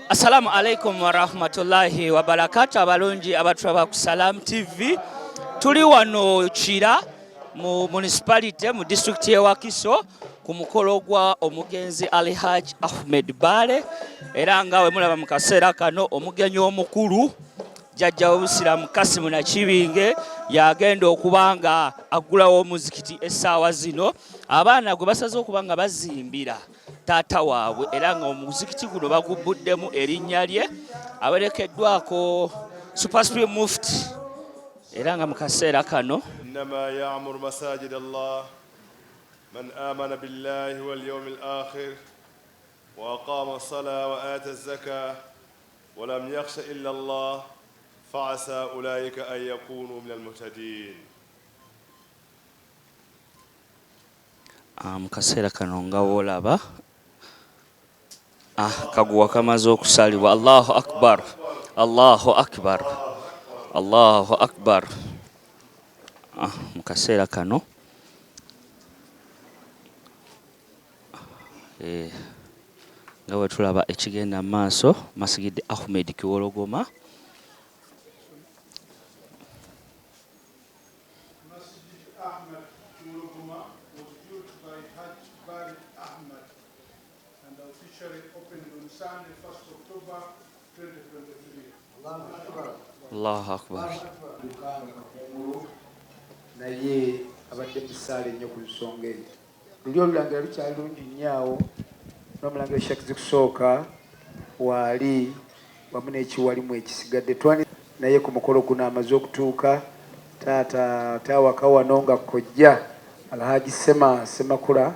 Assalamu alaikum warahmatullahi wabarakatu. Abalungi abatulaba ku Salam TV, tuli wano Kira mu municipality mu district y'e Wakiso ku mukolo gwa omugenzi Alhaj Ahmed Bbaale, era nga we mulaba mu kaseera kano omugenyi omukulu jjajja w'obusiraamu Kasimu Nakibinge yagenda okuba nga aggulawo omuzikiti essaawa zino, abaana gwe basaze okuba nga bazimbira taata waabwe, era nga omuzikiti guno bagubbuddemu erinnya lye, awerekeddwako Super Supreme Mufti, era nga mu kaseera kano إنما يعمر مساجد الله من آمن بالله واليوم الآخر وأقام الصلاة وآتى الزكاة ولم يخش إلا الله فعسى أولئك أن يكونوا من المهتدين. Mu kaseera kano nga woolaba, kaguwa kamaze okusalibwa. Allahu akbar, Allahu akbar, Allahu akbar. Mu kaseera kano nga bwe tulaba ekigenda mu maaso, Masigidi Ahmed Kiwologoma Masjid Ahmad Kiwologoma was built by Hajj Bari Ahmad and officially opened on Sunday, 1st October 2023. Allahu akbar. Lukanga Kakungulu naye abadde musaale nnyo ku nsonga eyo. Luli olulangira lukyali lungi nnyo awo, n'omulangira Sheikh Zikusooka waali wamu n'ekiwalimu ekisigadde twani naye ku mukolo guno amaze okutuuka. Taata taawaka wano nga kojja Alhaji Sema Semakula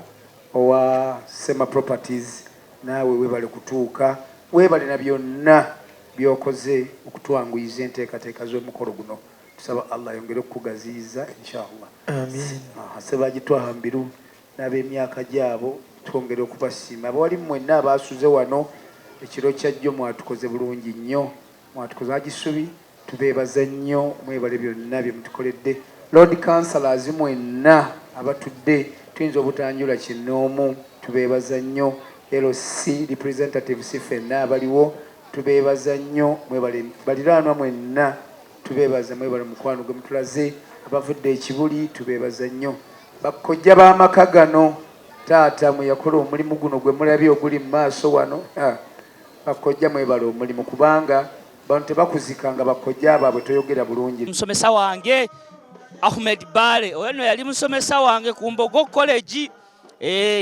owa Sema Properties, naawe weebale kutuuka, weebale na byonna by'okoze okutwanguyiza enteekateeka z'omukolo guno. Tusaba Allah ayongere okukugaziyiza inshallah. Amin. Sebagitwaha Mbiru n'ab'emyaka gyabo twongera okubasiima. Abawali mwenna abaasuze wano ekiro kya jjo mwatukoze bulungi nnyo, mwatukoze. Agisubi tubeebaza nnyo, mwebale byonna bye mutukoledde. Lord Councillors mwenna abatudde, tuyinza obutanjula kinnoomu, tubeebaza nnyo. LC representatives ffenna abaliwo tubeebaza nnyo, mwebale. Baliraanwa mwenna tubeebaza, mwebale mukwano gwe mutulaze. Abavudde ekibuli tubeebaza nnyo. Bakojja b'amaka gano taata mwe yakola omulimu guno gwe mulabye oguli mu maaso wano, bakojja mwebale omulimu, kubanga bano tebakuzikanga bakojja baabwe toyogera bulungi. Musomesa wange Ahmed Bbaale oyo nno yali musomesa wange ku Mbogo College.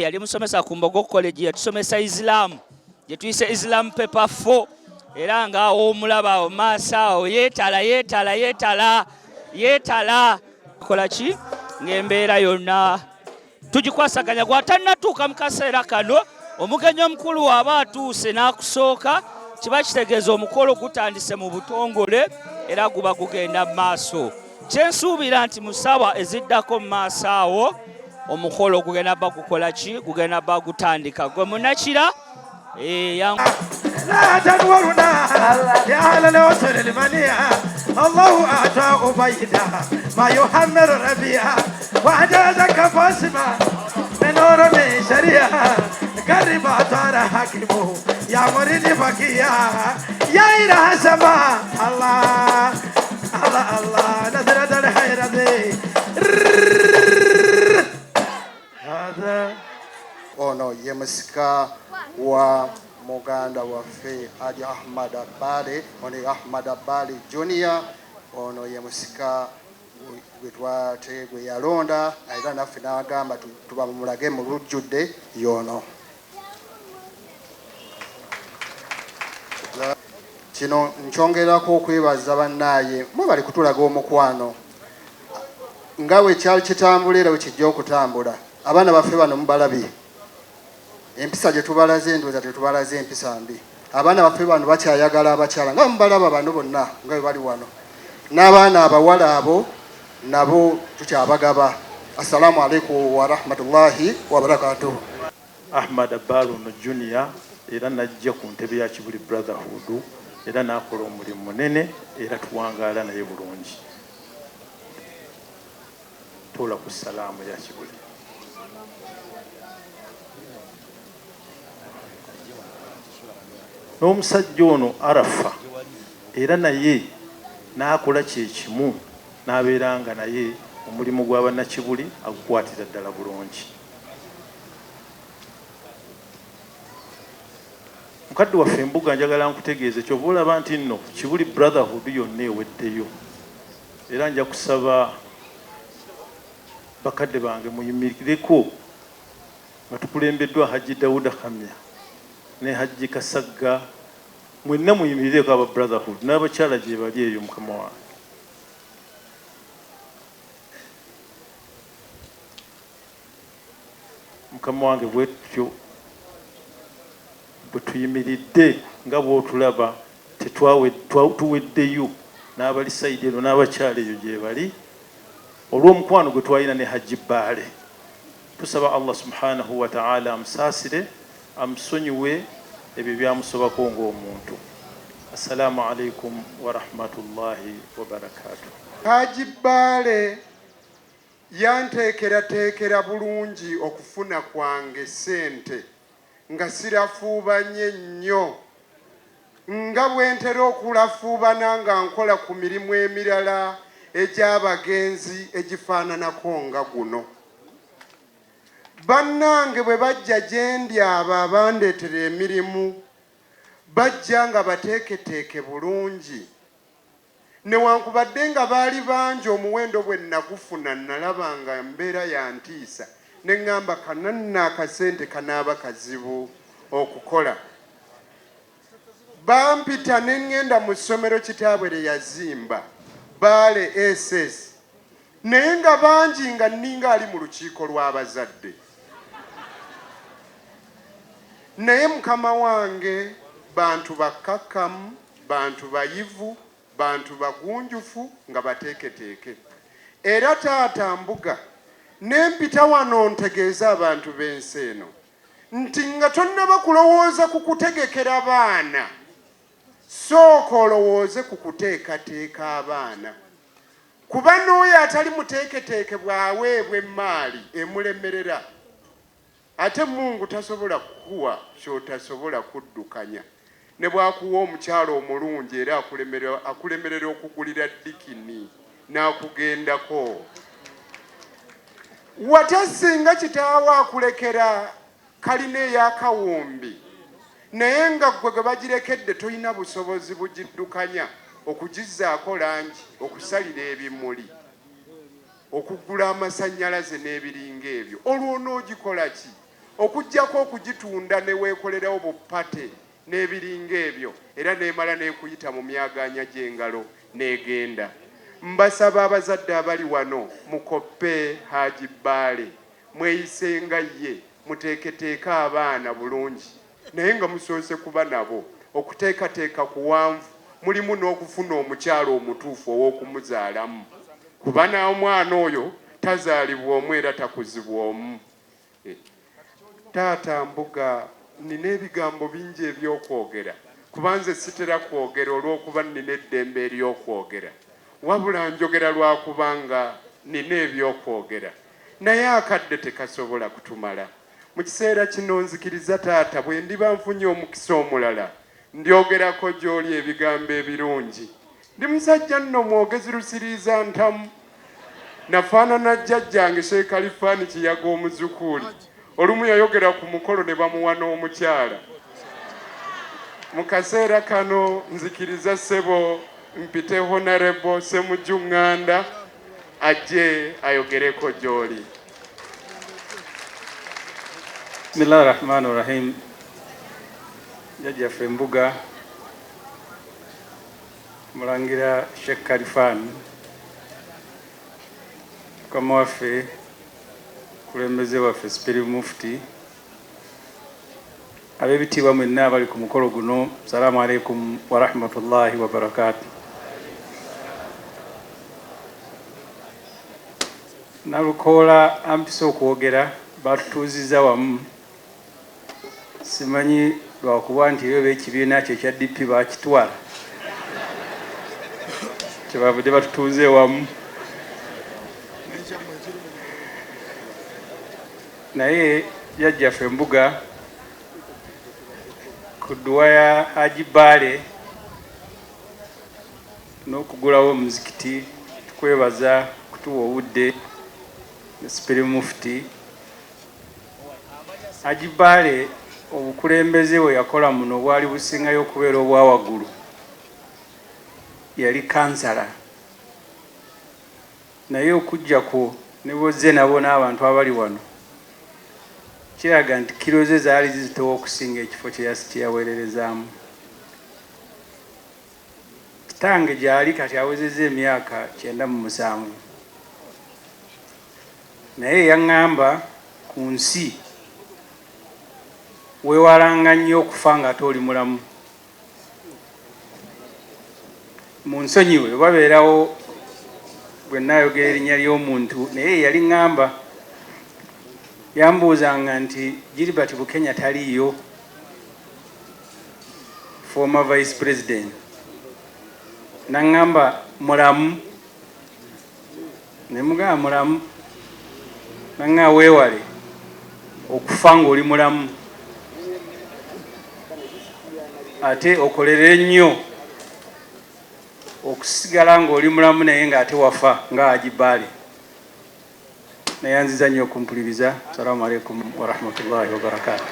Yali musomesa ku Mbogo College, yatusomesa Islam gye tuyise Islam paper 4, era nga omulaba awo maaso awo yeetala yeetala yeetala yeetala kola ki ng'embeera yonna tugikwasaganya. Gw'atannatuuka mu kaseera kano, omugenyi omukulu waaba atuuse n'akusooka, kiba kitegeeza omukolo gutandise mu butongole era guba gugenda mu maaso. Kyensuubira nti mu ssaawa eziddako mu maaso awo omukolo gugenda ba gukola ki, gugenda ba gutandika. Gwe munakira لا تنورنا يا أهل الوصل المنيع الله أعطى عبيدا ما يحمر ربيع وعجزك فاسمة من نور من شريعة قرب طار حكمه يا مريد فكيا يا إله سما الله الله الله نزلة الحيرة هذا Ono ye musika wa muganda waffe Haji Ahmad Bbaale, ono ye Ahmad Bbaale Junior. Ono ye musika gwe twate gwe yalonda, era naffe n'agamba tuba mumulage mu lujjudde y'ono. Kino nkyongerako okwebaza bannaaye mwebale kutulaga omukwano nga bwe kyali kitambula era bwe kijja okutambula. Abaana baffe bano mubalabye empisa gye tubalaze, endowooza tetubalaze empisa mbi. Abaana baffe bano bakyayagala abakyala nga mubalaba bano bonna nga bwe bali wano, n'abaana abawala abo nabo tukyabagaba. Assalamu alaikum warahmatullahi wabarakatuhu. Ahmad Abaalu ono Junior era n'ajja ku ntebe ya Kibuli Brotherhood era n'akola omulimu munene era tuwangaala naye bulungi. Toola ku salaamu ya Kibuli. N'omusajja ono Arafa era naye n'akola kye kimu n'abeera nga naye omulimu gwa Bannakibuli agukwatira ddala bulungi. Mukadde waffe Mbuga njagala nkutegeeze kyova olaba nti nno Kibuli Brotherhood yonna eweddeyo era nja kusaba bakadde bange muyimirireko nga tukulembeddwa Hajji Dauda Kamya ne Hajji Kasagga mwenna muyimirireko aba Brotherhood n'abakyala gyebali eyo mukama wange. Mukama wange bwetutyo bwe tuyimiridde nga bw'otulaba tuweddeyo n'abali sayidi eno n'abakyala eyo gyebali olw'omukwano gwe twalina ne Hajji Bbaale. Tusaba Allah subhanahu wa ta'ala amusaasire amusonyiwe ebyo ebyamusobako ng'omuntu. Assalaamu alaikum warahmatullahi wabarakatuh. Haji Bbaale Yanteekerateekera bulungi okufuna kwange ssente nga sirafuubanye nnyo nga bwe ntera okulafuubana nga nkola ku mirimu emirala egy'abagenzi egifaananako nga guno. Bannange bwe bajja gye ndi abo abandeetera emirimu bajja nga bateeketeeke bulungi. Newankubadde nga baali bangi omuwendo bwe nnagufuna nnalaba nga mbeera ya ntiisa ne ŋŋamba kano nno akasente kanaaba kazibu okukola. Bampita ne ŋŋenda mu ssomero kitaabwe lye yazimba, Bbaale SS naye nga bangi nga nninga ali mu lukiiko lw'abazadde. Naye mukama wange bantu bakkakkamu. Bantu bayivu, bantu bagunjufu nga bateeketeeke. Era taata Mbuga ne mpita wano ntegeeze abantu b'ensi eno nti nga tonnaba kulowooza ku kutegekera baana, sooka olowooze ku kuteekateeka abaana. Kuba n'oyo atali muteeketeeke bw'aweebwa emmaali emulemerera. Ate Mungu tasobola kukuwa kyotasobola kuddukanya. Nebwakuwa omukyala omulungi era akulemerera okugulira dikini nakugendako. Watya singa kitaawo akulekera kalina eyakawumbi naye nga ggwe gwebagirekedde tolina busobozi bugiddukanya, okugizzaako langi, okusalira ebimuli. Okugula amasannyalaze n'ebiringa ebyo, olwo onoogikola ki? Okuggyako okugitunda ne weekolerawo bu ppate n'ebiringa ebyo, era n'emala n'ekuyita mu myagaanya gy'engalo n'egenda. Mbasaba abazadde abali wano mukoppe Haji Bbaale, mweyise nga ye, muteeketeeke abaana bulungi. Naye nga musoose kuba nabo. Okuteekateeka kuwanvu, mulimu n'okufuna omukyala omutuufu ow'okumuzaalamu kuba n'omwana oyo tazaalibwa omu era takuzibwa omu. Taata Mbuga nnina ebigambo bingi eby'okwogera kuba nze sitera kwogera olw'okuba nnina eddembe ery'okwogera wabula njogera lwakuba nga nnina eby'okwogera naye akadde tekasobola kutumala. Mu kiseera kino nzikiriza taata bwe ndiba nfunye omukisa omulala ndyogerako gy'oli ebigambo ebirungi. Ndi musajja nno mwogezi lusiriiza ntamu. Nafaanana jjajjange Sheikh Khalifan Kiyaga Omuzukuuli. Olumu yayogera ku mukolo ne bamuwa n'omukyala. Mu kaseera kano nzikiriza ssebo mpite Honorable Ssemujju Nganda ajje ayogereko gy'oli. Bismillah rahman rahim. Jjajjaffe Mbuga Mulangira Sheikh Khalifan mukama waffe kulembeze waffe Supreme Mufti ab'ebitiibwa mwenna abali ku mukolo guno, salaamu alaikum warahmatullahi wabarakaatu. Nalukoola ampise okwogera, batutuuzizza wamu Simanyi lwakuba nti eyo b'ekibiina kye ekya DP baakitwala, kyebavudde batutuuza ewamu. Naye jjajjaffe Mbuga ku dduwa ya Haji Bbaale n'okugulawo omuzikiti, tukwebaza kutuwa obudde ne Supreme Mufti. Haji Bbaale obukulembeze bwe yakola muno bwali busingayo okubeera obwa waggulu, yali kansala. Naye okujja kwo ne b'ozze nabo n'abantu abali wano kiraga nti kiro ze zaali zizitowa okusinga ekifo kye yaweererezaamu. Kitange gyali kati awezezza emyaka 97 naye yaŋŋamba ku nsi weewalanga nnyo okufa ng'ate oli mulamu. Munsonyiwe babeerawo bwe nnaayogera erinnya ly'omuntu naye yali ŋŋamba yambuuzanga nti Gilbert Bukenya taliiyo former vice president naŋŋamba mulamu ne mugamba mulamu naŋŋamba weewale okufa ng'oli mulamu ate okolerere nnyo okusigala ng'oli mulamu naye ng'ate wafa nga Haji Bbaale. Nayanziza nnyo okumpuliriza. Assalamu alaikum warahmatullahi wabarakatuh.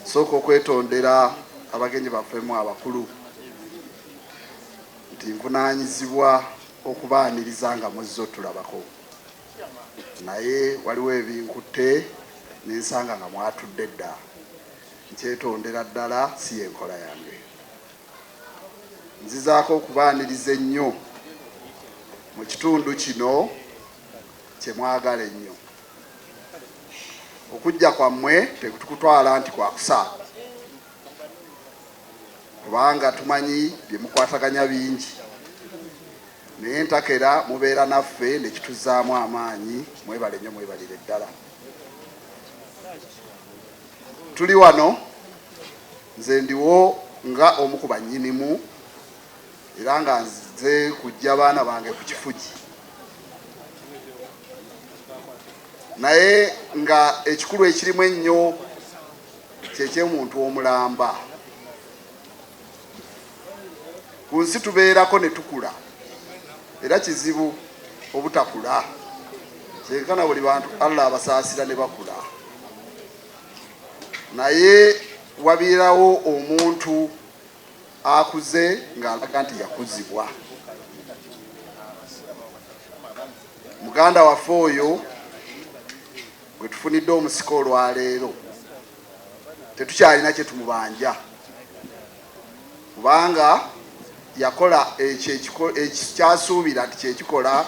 Sooka okwetondera abagenyi baffe mu abakulu nti nvunaanyizibwa okubaaniriza nga muzze otulabako, naye waliwo ebinkutte nensanga nga mwatudde dda. Nkyetondera ddala, si y'enkola yange. Nzizaako okubaaniriza ennyo mu kitundu kino kye mwagala ennyo. Okujja kwammwe tetukutwala nti kwa kusaaga, kubanga tumanyi bye mukwataganya bingi, naye ntakera mubeera naffe ne kituzzaamu amaanyi. Mwebale nnyo, mwebalire ddala. Tuli wano, nze ndiwo nga omu ku bannyinimu era nga nze kujja baana bange ku kifugi, naye nga ekikulu ekirimu ennyo kyekyomuntu omulamba. Ku nsi tubeerako ne tukula, era kizibu obutakula. Kyenkana buli bantu Allah abasaasira ne bakula, naye wabeerawo omuntu akuze ng'alaga nti yakuzibwa. Muganda waffe oyo gwe tufunidde omusika olwaleero tetukyalina kye tumubanja, kubanga yakola ekyo kyasuubira nti kyekikola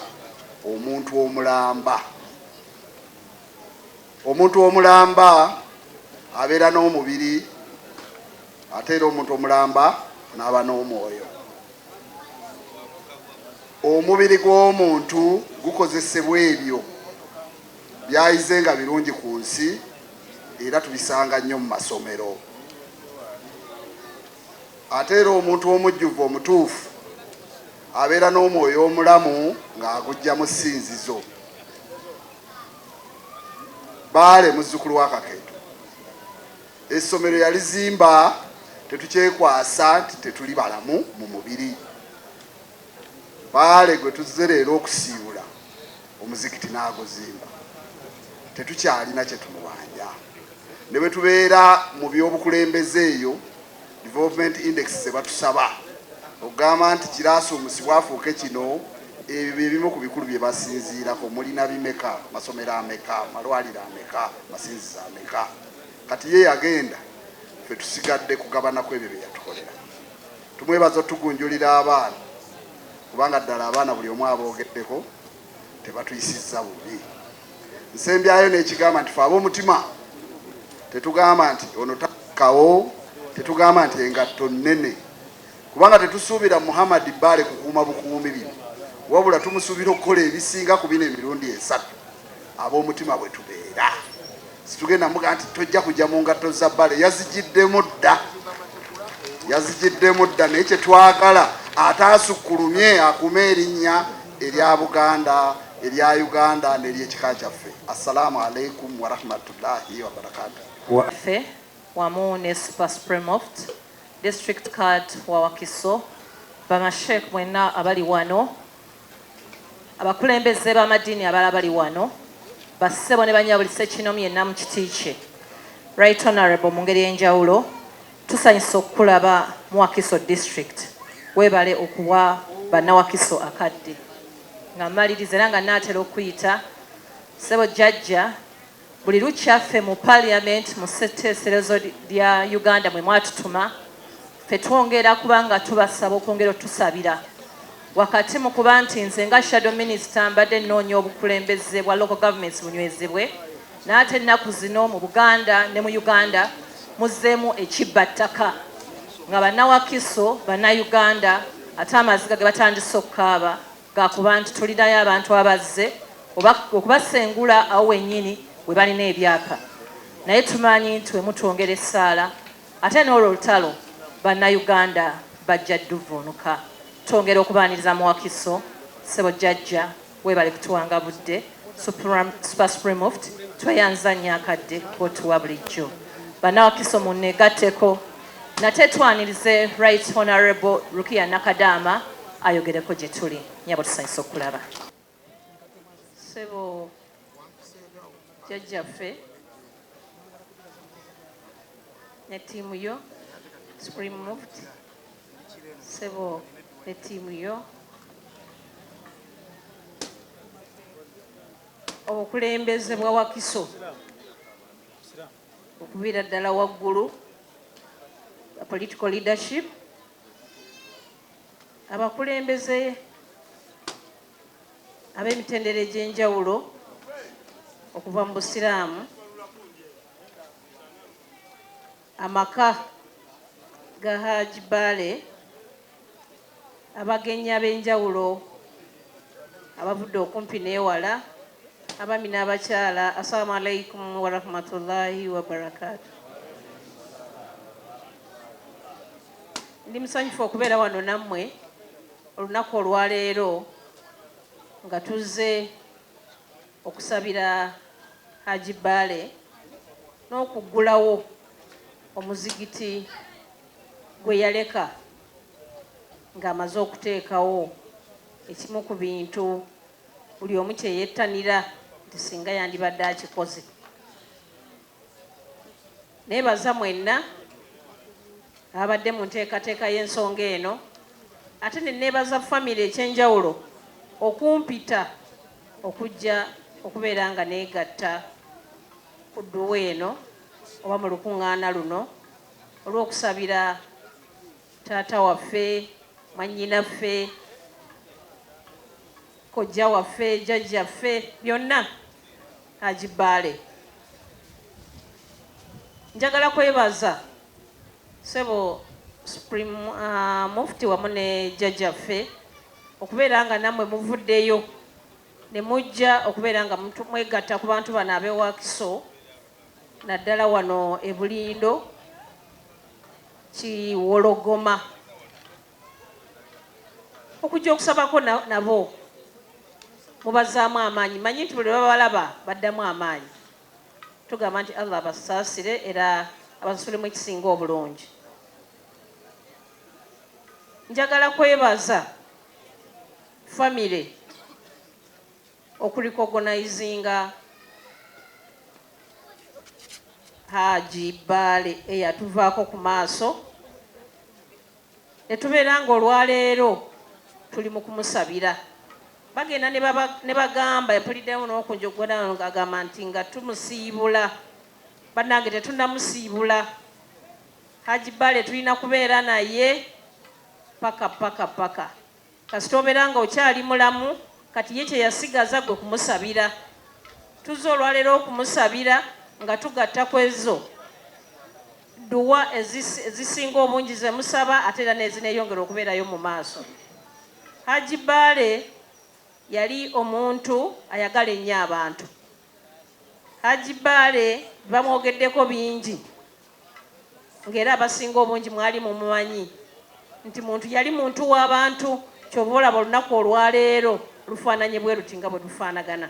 omuntu omulamba. Omuntu omulamba abeera n'omubiri, ate era omuntu omulamba n'aba n'omwoyo. Omubiri gw'omuntu gukozesebwa ebyo byayize nga birungi ku nsi, era tubisanga nnyo mu masomero. Ate era omuntu omujjuvu omutuufu abeera n'omwoyo omulamu ng'agujja mu ssinzizo. Baale muzzukulu wa Kakeeto essomero yalizimba, tetukyekwasa nti tetuli balamu mu mubiri. Baale gwe tuzze leero okusiibula omuzikiti n'aguzimba, tetukyalina kye tumubanja. Ne bwe tubeera mu by'obukulembeze eyo development index ze batusaba okugamba nti kiraasi bwafuuke kino, ebyo bye bimu ku bikulu bye basinziirako. Mulina bimeka, masomero ameka, malwaliro ameka, masinzizo ameka? Kati ye yagenda, ffe tusigadde kugabanako ebyo bye yatukolera. Tumwebaza otugunjulira abaana, kubanga ddala abaana buli omu aboogeddeko tebatuyisizza bubi. Nsembyayo n'ekigamba nti fe ab'omutima tetugamba nti ono takawo, tetugamba nti engatto nnene, kubanga tetusuubira Muhammad Bbaale kukuuma bukuumi bino, wabula tumusuubira okukola ebisinga ku bino emirundi esatu. Ab'omutima bwe tubeera. Situgenda muga nti tojja kujja mu ngatto za Bbale, yazigiddemu dda, yazigiddemu dda. Naye kyetwagala ate asukkulumye akume erinnya erya Buganda, erya Uganda n'eryekika kyaffe. Assalaamu alaikum warahmatullahi wabarakatu. Ffe wamu ne Super Supreme Mufti, District Card wa Wakiso, Bamasheikh mwenna abali wano, abakulembeze b'amadiini abalala bali wano, bassebo ne bannyabo, buli ssekinnoomu yenna mu kiti kye. Right Honorable, mu ngeri ey'enjawulo tusanyusa okukulaba mu Wakiso District. Weebale okuwa bannawakiso akadde. Nga mmaliriza era nga nnaatera okuyita, ssebo jjajja, buli lukya ffe mu Parliament, mu ssetteeserezo lya Uganda mwe mwatutuma, ffe twongera kubanga tubasaba okwongera otusabira wakati mu kuba nti nze nga shadow minister mbadde nnoonya obukulembeze bwa local governments bunywezebwe, n'ate ennaku zino mu Buganda ne mu Uganda muzzeemu ekibbattaka nga bannawakiso, bannayuganda, ate amaziga ge batandise okukaaba gakuba nti tulinayo abantu abazze okubasengula awo wennyini we balina ebyapa. Naye tumanyi nti we mutwongera essaala ate n'olwo olutalo bannayuganda bajja dduvuunuka. Twongera okubaaniriza mu Wakiso. Ssebo jjajja, weebale kutuwanga budde. Super Supreme Mufti, tweyanza nnyo akadde k'otuwa bulijjo. Bannawakiso, munneegatteko nate twanirize Right Honorable Rukia Nakadama ayogereko gye tuli. Nyabo, tusanyusa okulaba. Ssebo jjajjaffe ne ttiimu yo, Supreme Mufti, ssebo ne ttiimu yo, obukulembeze bwa Wakiso okuviira ddala waggulu, political leadership, abakulembeze ab'emitendera egy'enjawulo okuva mu Busiraamu, amaka ga Haji Bbaale, abagenyi ab'enjawulo abavudde okumpi n'ewala, abaami n'abakyala, assalamu alaikum warahmatullahi wabarakatu. Ndi musanyufu okubeera wano nammwe olunaku olwaleero nga tuzze okusabira Haji Bbaale n'okuggulawo omuzigiti gwe yaleka ng'amaze okuteekawo, ekimu ku bintu buli omu kye yettanira nti singa yandibadde akikoze. Neebaza mwenna ababadde mu nteekateeka y'ensonga eno, ate ne neebaza famire ekyenjawulo okumpita okujja okubeera nga neegatta ku dduwa eno oba mu lukuŋŋaana luno olw'okusabira taata waffe, mwannyinaffe, kojja waffe, jjajjaffe, byonna, Haji Bbaale. Njagala kwebaza ssebo Supreme Mufti wamu ne jjajjaffe okubeera nga nammwe muvuddeyo ne mujja okubeera nga mwegatta ku bantu bano ab'ewakiso, naddala wano e Bulindo Kiwologoma, okujja okusabako nabo. Mubazaamu amaanyi. Manyi nti buli lwebabalaba baddamu amaanyi. Tugamba nti Allah abasaasire era abasasulemu ekisinga obulungi. Njagala kwebaza famire okurecognizinga Haji Bbaale eyatuvaako ku maaso, ne tubeera nga olwaleero tuli mu kumusabira. Bagenda ne bagamba yapuliddewo n'okunjogera ng'agamba nti nga tumusiibula. Bannange, tetunnamusiibula. Haji Bbaale tulina kubeera naye paka paka paka, kasita obeera nga okyali mulamu. Kati ye kye yasigaza gwe kumusabira. Tuzze olwaleero okumusabira nga tugatta ku ezo dduwa ezisinga obungi ze musaba, ate era n'ezineeyongera okubeerayo mu maaso. Haji Bbaale yali omuntu ayagala ennyo abantu. Hajji Bbaale bamwogeddeko bingi ng'era abasinga obungi mwali mumumanyi nti muntu yali muntu w'abantu ky'ova olaba olunaku olwaleero lufaananye bwe luti nga bwe lufaanagana.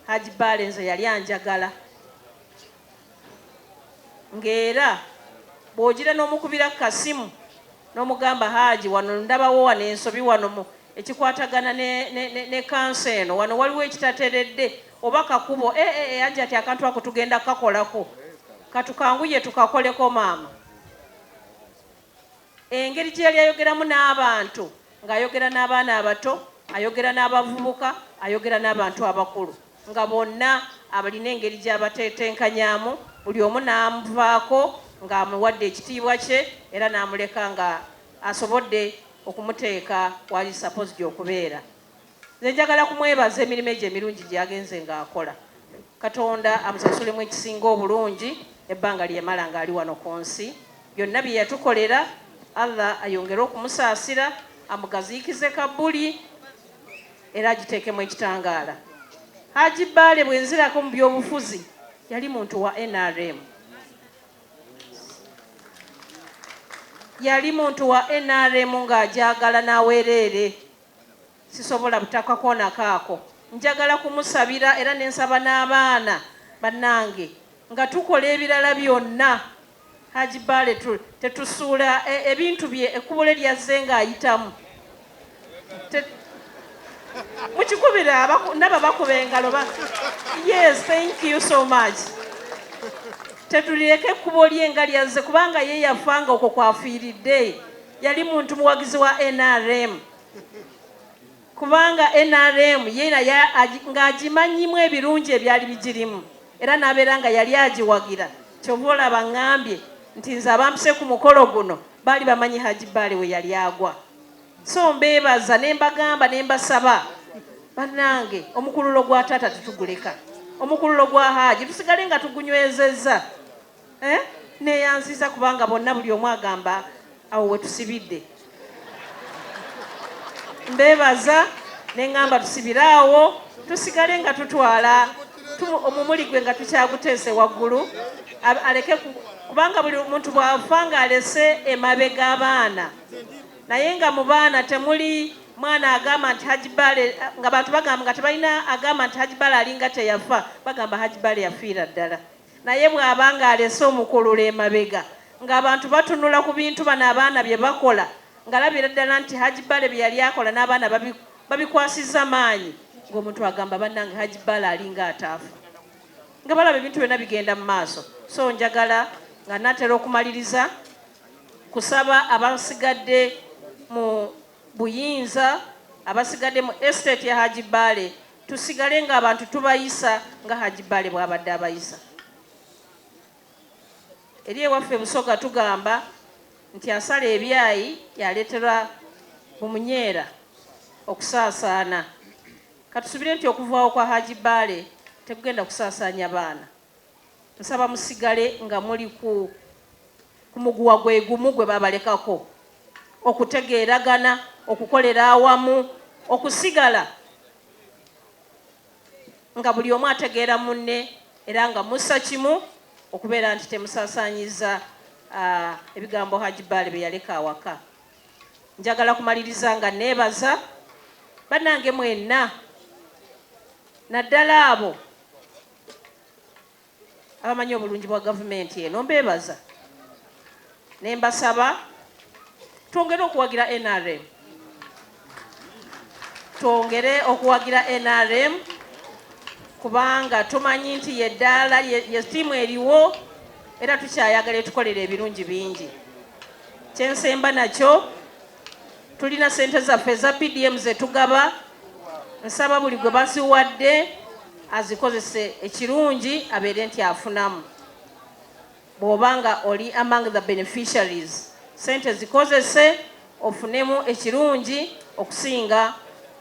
Hajji Bbaale nze yali anjagala ng'era bw'ogira n'omukubira ku kasimu n'omugamba Hajji wano ndabawo wano ensobi wano mu ekikwatagana ne, ne, ne, ne kanso eno wano waliwo ekitateredde oba kakubo e, e, e, Hajjati akantu ako tugenda kukakolako katukanguye tukakoleko maama. Engeri gye yali ayogeramu n'abantu ng'ayogera n'abaana abato, ayogera n'abavubuka, ayogera n'abantu abakulu nga bonna abalina engeri gy'abatetenkanyaamu buli omu n'amuvaako ng'amuwadde ekitiibwa kye era n'amuleka nga asobodde okumuteeka wali supposed okubeera. Nze njagala kumwebaza emirimu egyo emirungi gy'agenze ng'akola. Katonda amusasulemu ekisinga obulungi ebbanga lye yamala ng'ali wano ku nsi. Byonna bye yatukolera Allah ayongere okumusaasira, amugaziikize kabbuli era agiteekemu ekitangaala. Hajji Bbaale bwe nzirako mu byobufuzi yali muntu wa nrm. Yali muntu wa nrm ng'agyagala n'awereere. Sisobola butakakoonako ako. Njagala kumusabira era ne nsaba n'abaana bannange nga tukola ebirala byonna Hajji Bbaale tetusuula ebintu bye ekkubo lye lyazze ng'ayitamu. Mukikubira ndaba bakuba engalo ba yes thank you so much. Tetulireka ekkubo lye nga lyazze kubanga ye yafa nga okwo kwafiiridde. Yali muntu muwagizi wa nrm kubanga nrm ye ng'agimanyimu ebirungi ebyali bigirimu era n'abeera nga yali agiwagira. Kyova olaba ŋŋambye nti nze abampise ku mukolo guno baali bamanyi Hajji Bbaale we yali agwa. So mbeebaza ne mbagamba ne mbasaba bannange omukululo gwa taata tetuguleka, omukululo gwa Hajji tusigale nga tugunywezezza. Eh? Neeyanziza kubanga bonna buli omu agamba awo we tusibidde. Mbeebaza ne ŋŋamba tusibire awo tusigale nga tutwala omumuli gwe nga tukyaguteese waggulu aleke kubanga buli muntu bw'afa ng'alese emabega abaana naye nga mu baana temuli mwana agamba nti Hajji Bbaale, nga bantu bagamba nga tebalina agamba nti Hajji Bbaale alinga teyafa, bagamba Hajji Bbaale yafiira ddala. Naye bw'aba ng'alese omukululo emabega ng'abantu batunula ku bintu bano abaana bye bakola ng'alabira ddala nti Hajji Bbaale bye yali akola n'abaana babikwasizza maanyi ng'omuntu agamba bannange Hajji Bbaale alinga ataafa nga balaba ebintu byonna bigenda mu maaso. So njagala nga naatera okumaliriza kusaba abasigadde mu buyinza, abasigadde mu estate ya Hajji Bbaale tusigale ng'abantu tubayisa nga Hajji Bbaale bw'abadde abayisa. Eri ewaffe Busoga tugamba nti asala ebyayi y'aleetera bumunyeera okusaasaana. Katusubire nti okuvaawo kwa Hajji Bbaale tekugenda kusaasaanya baana. Nsaba musigale nga muli ku ku muguwa gwe gumu gwe babalekako, okutegeeragana, okukolera awamu, okusigala nga buli omu ategeera munne era nga mussa kimu okubeera nti temusaasaanyizza ebigambo Hajji Bbaale bye yaleka awaka. Njagala kumaliriza nga neebaza bannange mwenna naddala abo abamanyi obulungi bwa gavumenti eno mbeebaza ne mbasaba twongere okuwagira nrm, twongere okuwagira nrm kubanga tumanyi nti yeddaala ye ttiimu eriwo era tukyayagala etukolera ebirungi bingi. Kyensemba nakyo, tulina ssente zaffe eza PDM zetugaba, nsaba buli gwe baziwadde azikozese ekirungi abeere nti afunamu. Bw'oba nga oli among the beneficiaries, ssente zikozese ofunemu ekirungi okusinga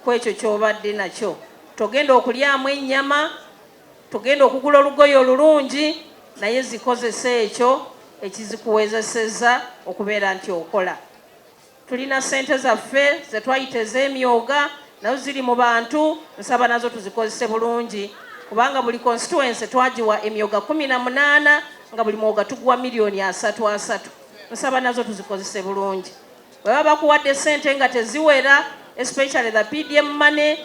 ku ekyo ky'obadde nakyo. Togenda okulyamu ennyama, togenda okugula olugoye olulungi, naye zikozese ekyo ekizikuwezesezza okubeera nti okola. Tulina ssente zaffe ze twayita ez'emyoga, nazo ziri mu bantu, nsaba nazo tuzikozese bulungi Kubanga buli constituency twagiwa emyoga 18, nga buli mwoga tuguwa miliyoni asatu asatu. Nsaba nazo tuzikozese bulungi. Bwe baba bakuwadde ssente nga teziwera, especially the PDM money,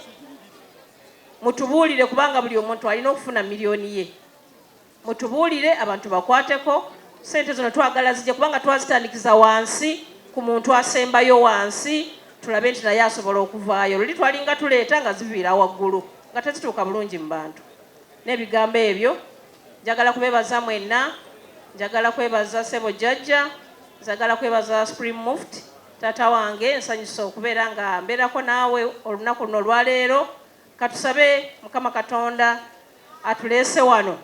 mutubuulire, kubanga buli omuntu alina okufuna miliyoni ye. Mutubuulire abantu bakwateko sente zino. Twagala zijje, kubanga twazitandikiza wansi ku muntu asembayo wansi, tulabe nti naye asobola okuvaayo. Luli twalinga tuleeta nga ziviira waggulu, nga tezituuka bulungi mu bantu. N'ebigambo ebyo, njagala kubebaza mwenna. Njagala kwebaza sebo jjajja, njagala kwebaza Supreme Mufti, taata wange. Nsanyusa okubeera nga mbeerako naawe olunaku luno olwaleero. Katusabe Mukama Katonda atuleese wano,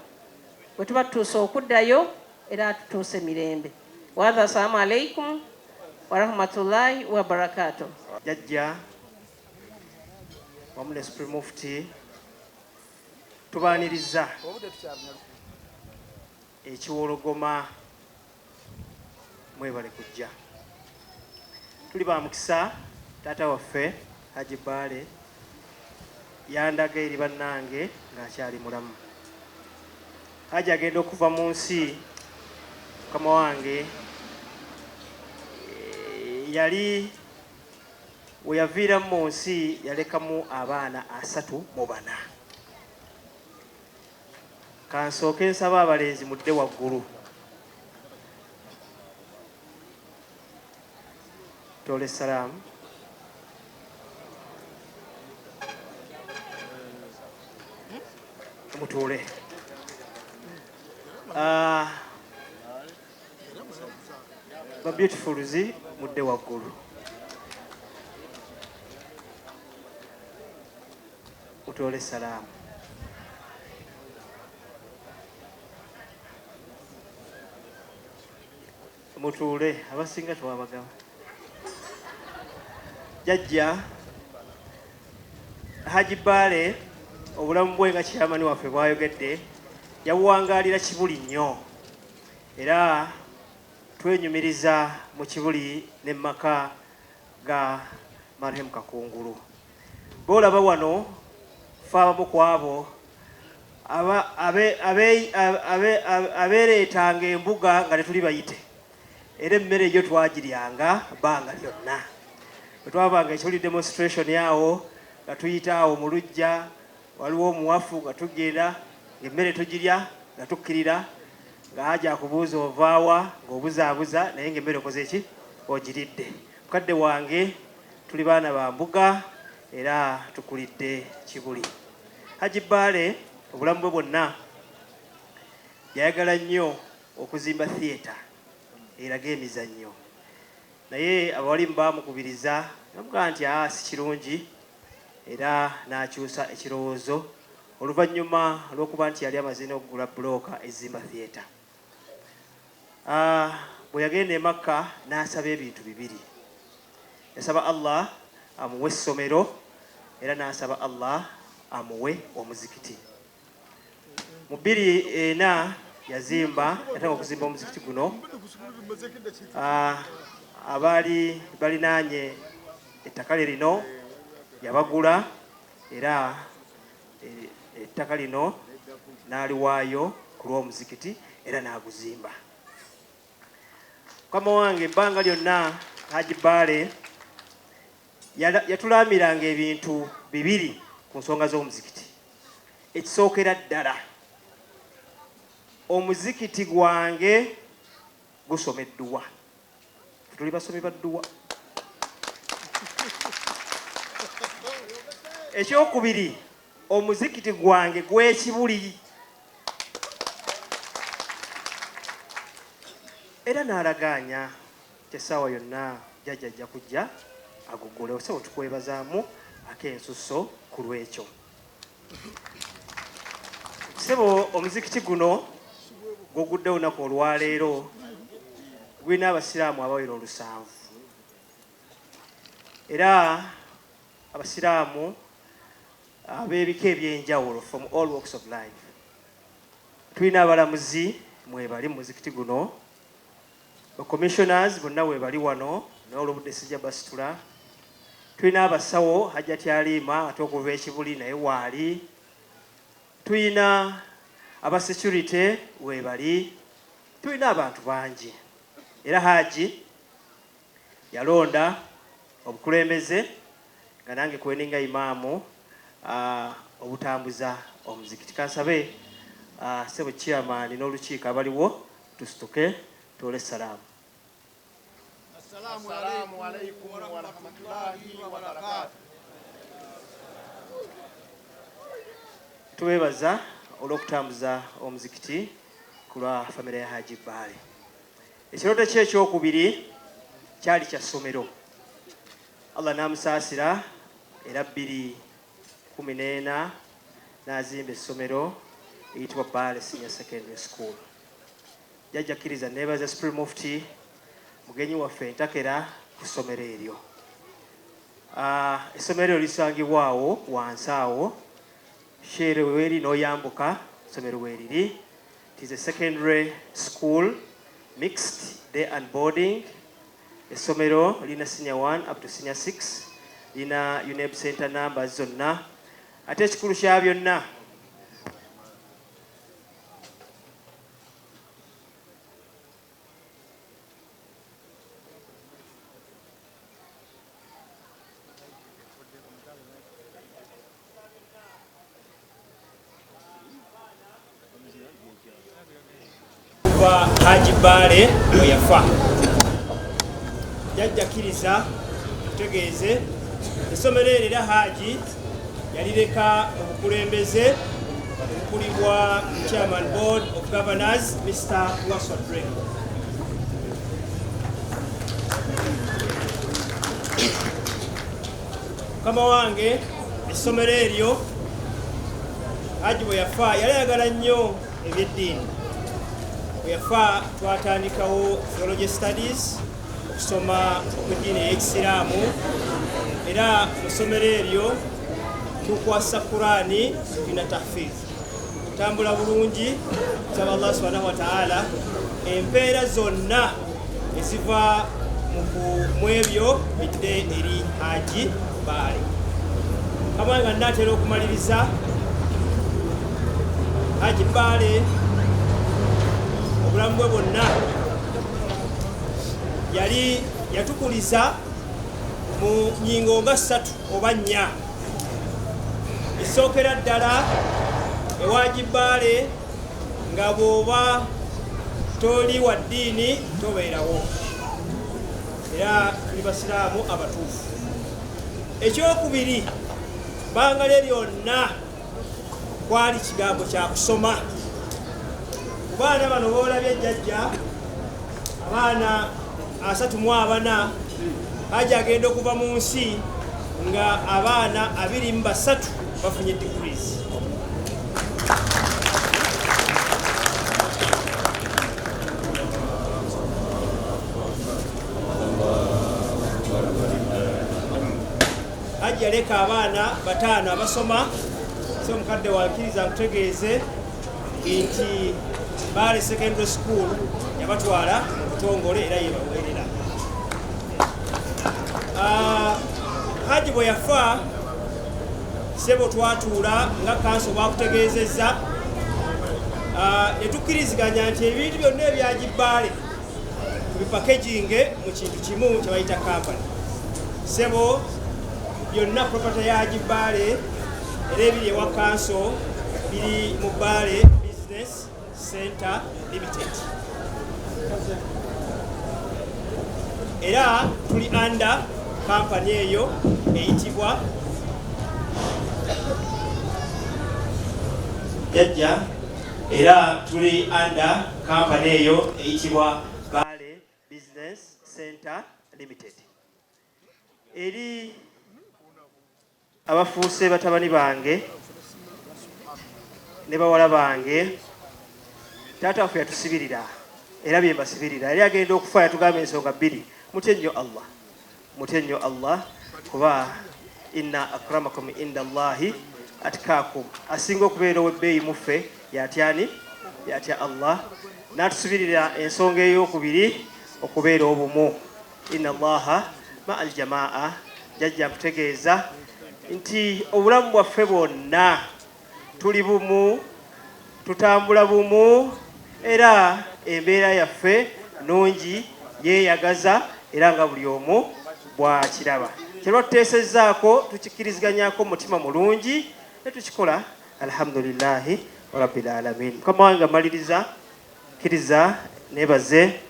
bwe tuba tutuuse okuddayo era atutuuse mirembe. Waadha, assalamu alaikum warahmatullahi wabarakatuh. Jjajja wamu ne Supreme Mufti, tubaaniriza ekiwologoma. Mwebale kujja. Tuli ba mukisa. Taata waffe Haji Baale yandaga eri bannange ng'akyali mulamu. Haji agenda okuva mu nsi, mukama wange yali we yaviiramu mu nsi, yalekamu abaana 34. Kansooke nsaba abalenzi mudde waggulu. Tole salaamu. Mutuule. Ah, ba beautifuls, mudde waggulu, mutoole salaamu. Mutuule, abasinga twabagaba. Jjajja Haji Baale, obulamu bwe nga chairman waffe bwayogedde, yabuwangaalira Kibuli nnyo, era twenyumiriza mu Kibuli ne maka ga marehemu Kakungulu. Boolaba wano, fe abamu ku abo abeereetanga embuga nga tetuli bayite, era emmere eyo twagiryanga bbanga lyonna. Bwe twabanga ekibuli demonstration awo, nga tuyita awo mu luggya, waliwo omuwafu, nga tugenda ng'emmere tugirya, nga tukkirira, nga haja akubuuza ovaawa, ng'obuzaabuza, naye ng'emmere okoze ki? Ogiridde. Mukadde wange, tuli baana ba mbuga era tukulidde Kibuli. Haji Baale obulamu bwe bwonna yayagala nnyo okuzimba theatre eraga emizannyo, naye abawalimu baamukubiriza, namugamba nti aa, si kirungi, era n'akyusa ekirowoozo oluvannyuma lw'okuba nti yali amaze n'okugula bulooka ezimba theatre. Ah, bwe yagenda e Makka n'asaba ebintu bibiri: yasaba Allah amuwe essomero, era n'asaba Allah amuwe omuzikiti. Mu 2004 yazimba, yatanga okuzimba omuzikiti guno. Ah, abaali balinaanye ettaka lye lino yabagula, era ettaka lino n'aliwaayo ku lw'omuzikiti, era n'aguzimba. Mukama wange, ebbanga lyonna Haji Baale yatulaamiranga ebintu bibiri ku nsonga z'omuzikiti. Ekisookera ddala, omuzikiti gwange gusoma edduwa, tuli basomi ba dduwa. Ekyokubiri, omuzikiti gwange gw'ekibuli, era n'alagaanya nti essaawa yonna jjajja ajja kujja agugule. Osebo, tukwebazaamu ak'ensusso ku lwekyo. Sebo, omuzikiti guno gugudde olunaku olwaleero, gulina abasiraamu abawera 7, era abasiraamu ab'ebika ebyenjawulo, from all walks of life. Tulina abalamuzi mwebali mu muzikiti guno, bacommissioners bonna webali wano, naye olwobudde sijja basitula. Tulina abasawo, Hajjati Aliima ate okuva ekibuli naye waali. Tuyina aba security webali, tulina abantu bangi. Era Haji yalonda obukulembeze nga nange kweninga imaamu obutambuza omuzikiti. Kansabe ssebo chairman n'olukiiko abaliwo tusituke tuole salaamu. Assalamu alaykum wa rahmatullahi wa barakatuh. Tubebaza olw'okutambuza omuzikiti ku lwa famire ya Haji Bbaale. Ekirooto kye ekyokubiri kyali kya ssomero. Allah n'amusaasira era 2014 n'azimba essomero eyitibwa Bbaale Senior Secondary School. Jjajja kkiriza neebaza Supreme Mufti mugenyi waffe entakera ku ssomero eryo. Essomero eryo lisangibwa awo wansi awo Shere weeri n'oyambuka essomero weeriri. It is a secondary school, mixed day and boarding. Essomero lina senior 1 up to senior 6, lina UNEB center numbers zonna. Ate ekikulu kya byonna kuva Haji Bbaale bwe yafa. Jjajja kkiriza tutegeeze essomero eryo era Haji yalireka mu bukulembeze obukulibwa Chairman Board of Governors Mr. Waswa Drake. Mukama wange essomero eryo Haji bwe yafa yali ayagala nnyo eby'eddiini. Bwe yafa twatandikawo theology studies, okusoma okw'eddiini ey'Ekisiraamu, era mu ssomero eryo tukwasa Kuraani, tulina tahfiz. Tutambula bulungi, tusaba Allah subhanahu wa ta'ala empeera zonna eziva mu ebyo bidde eri Haji Bbaale. Mukama wange nnaatera okumaliriza, Haji Bbaale obulamu bwe bwonna yali yatukuliza mu nnyingo nga 3 oba 4. Esookera ddala ewa Haji Bbaale nga bw'oba toli wa ddiini tobeerawo, era tuli basiraamu abatuufu. Ekyokubiri, bbanga lye lyonna kwali kigambo kya kusoma. Ku baana bano boolabye jjajja, abaana 34, Haji agenda okuva mu nsi nga abaana 23 bafunye degrees. Haji yaleka abaana 5 abasoma. So mukadde wakkiriza nkutegeeze nti Bbaale Secondary School yabatwala mu butongole era yebaweerera. Haji bwe yafa ssebo twatuula nga kanso bwakutegeezezza, ne tukkiriziganya nti ebintu byonna ebya Haji Bbaale tubipakeginge mu kintu kimu kye bayita kampani. Ssebo byonna property ya Haji Bbaale era ebiri ewa kanso biri mu Bbaale Business Center Limited. Era tuli under kampani eyo eyitibwa Jjajja, era tuli under kampani eyo eyitibwa Bbaale Business Center Limited. Eri abafuuse batabani bange ne bawala bange, taata waffe yatusibirira era bye mbasibirira. Yali agenda okufa yatugamba ensonga bbiri: mutye nnyo Allah, mutye nnyo Allah, kuba inna akramakum inda Allahi atkakum, asinga okubeera ow'ebbeeyi mu ffe yatyani, yatya Allah. N'atusibirira ensonga ey'okubiri, okubeera obumu, inna Allaha ma'al jamaa. Jjajja nkutegeeza nti obulamu bwaffe bwonna Tuli bumu, tutambula bumu, era embeera yaffe nnungi, yeeyagaza era nga buli omu bw'akiraba. Kye lwatuteesezzaako tukikkiriziganyako mu mutima mulungi ne tukikola, alhamdulillahi rabbil alamin. Mukama wange amaliriza, kkiriza neebaze,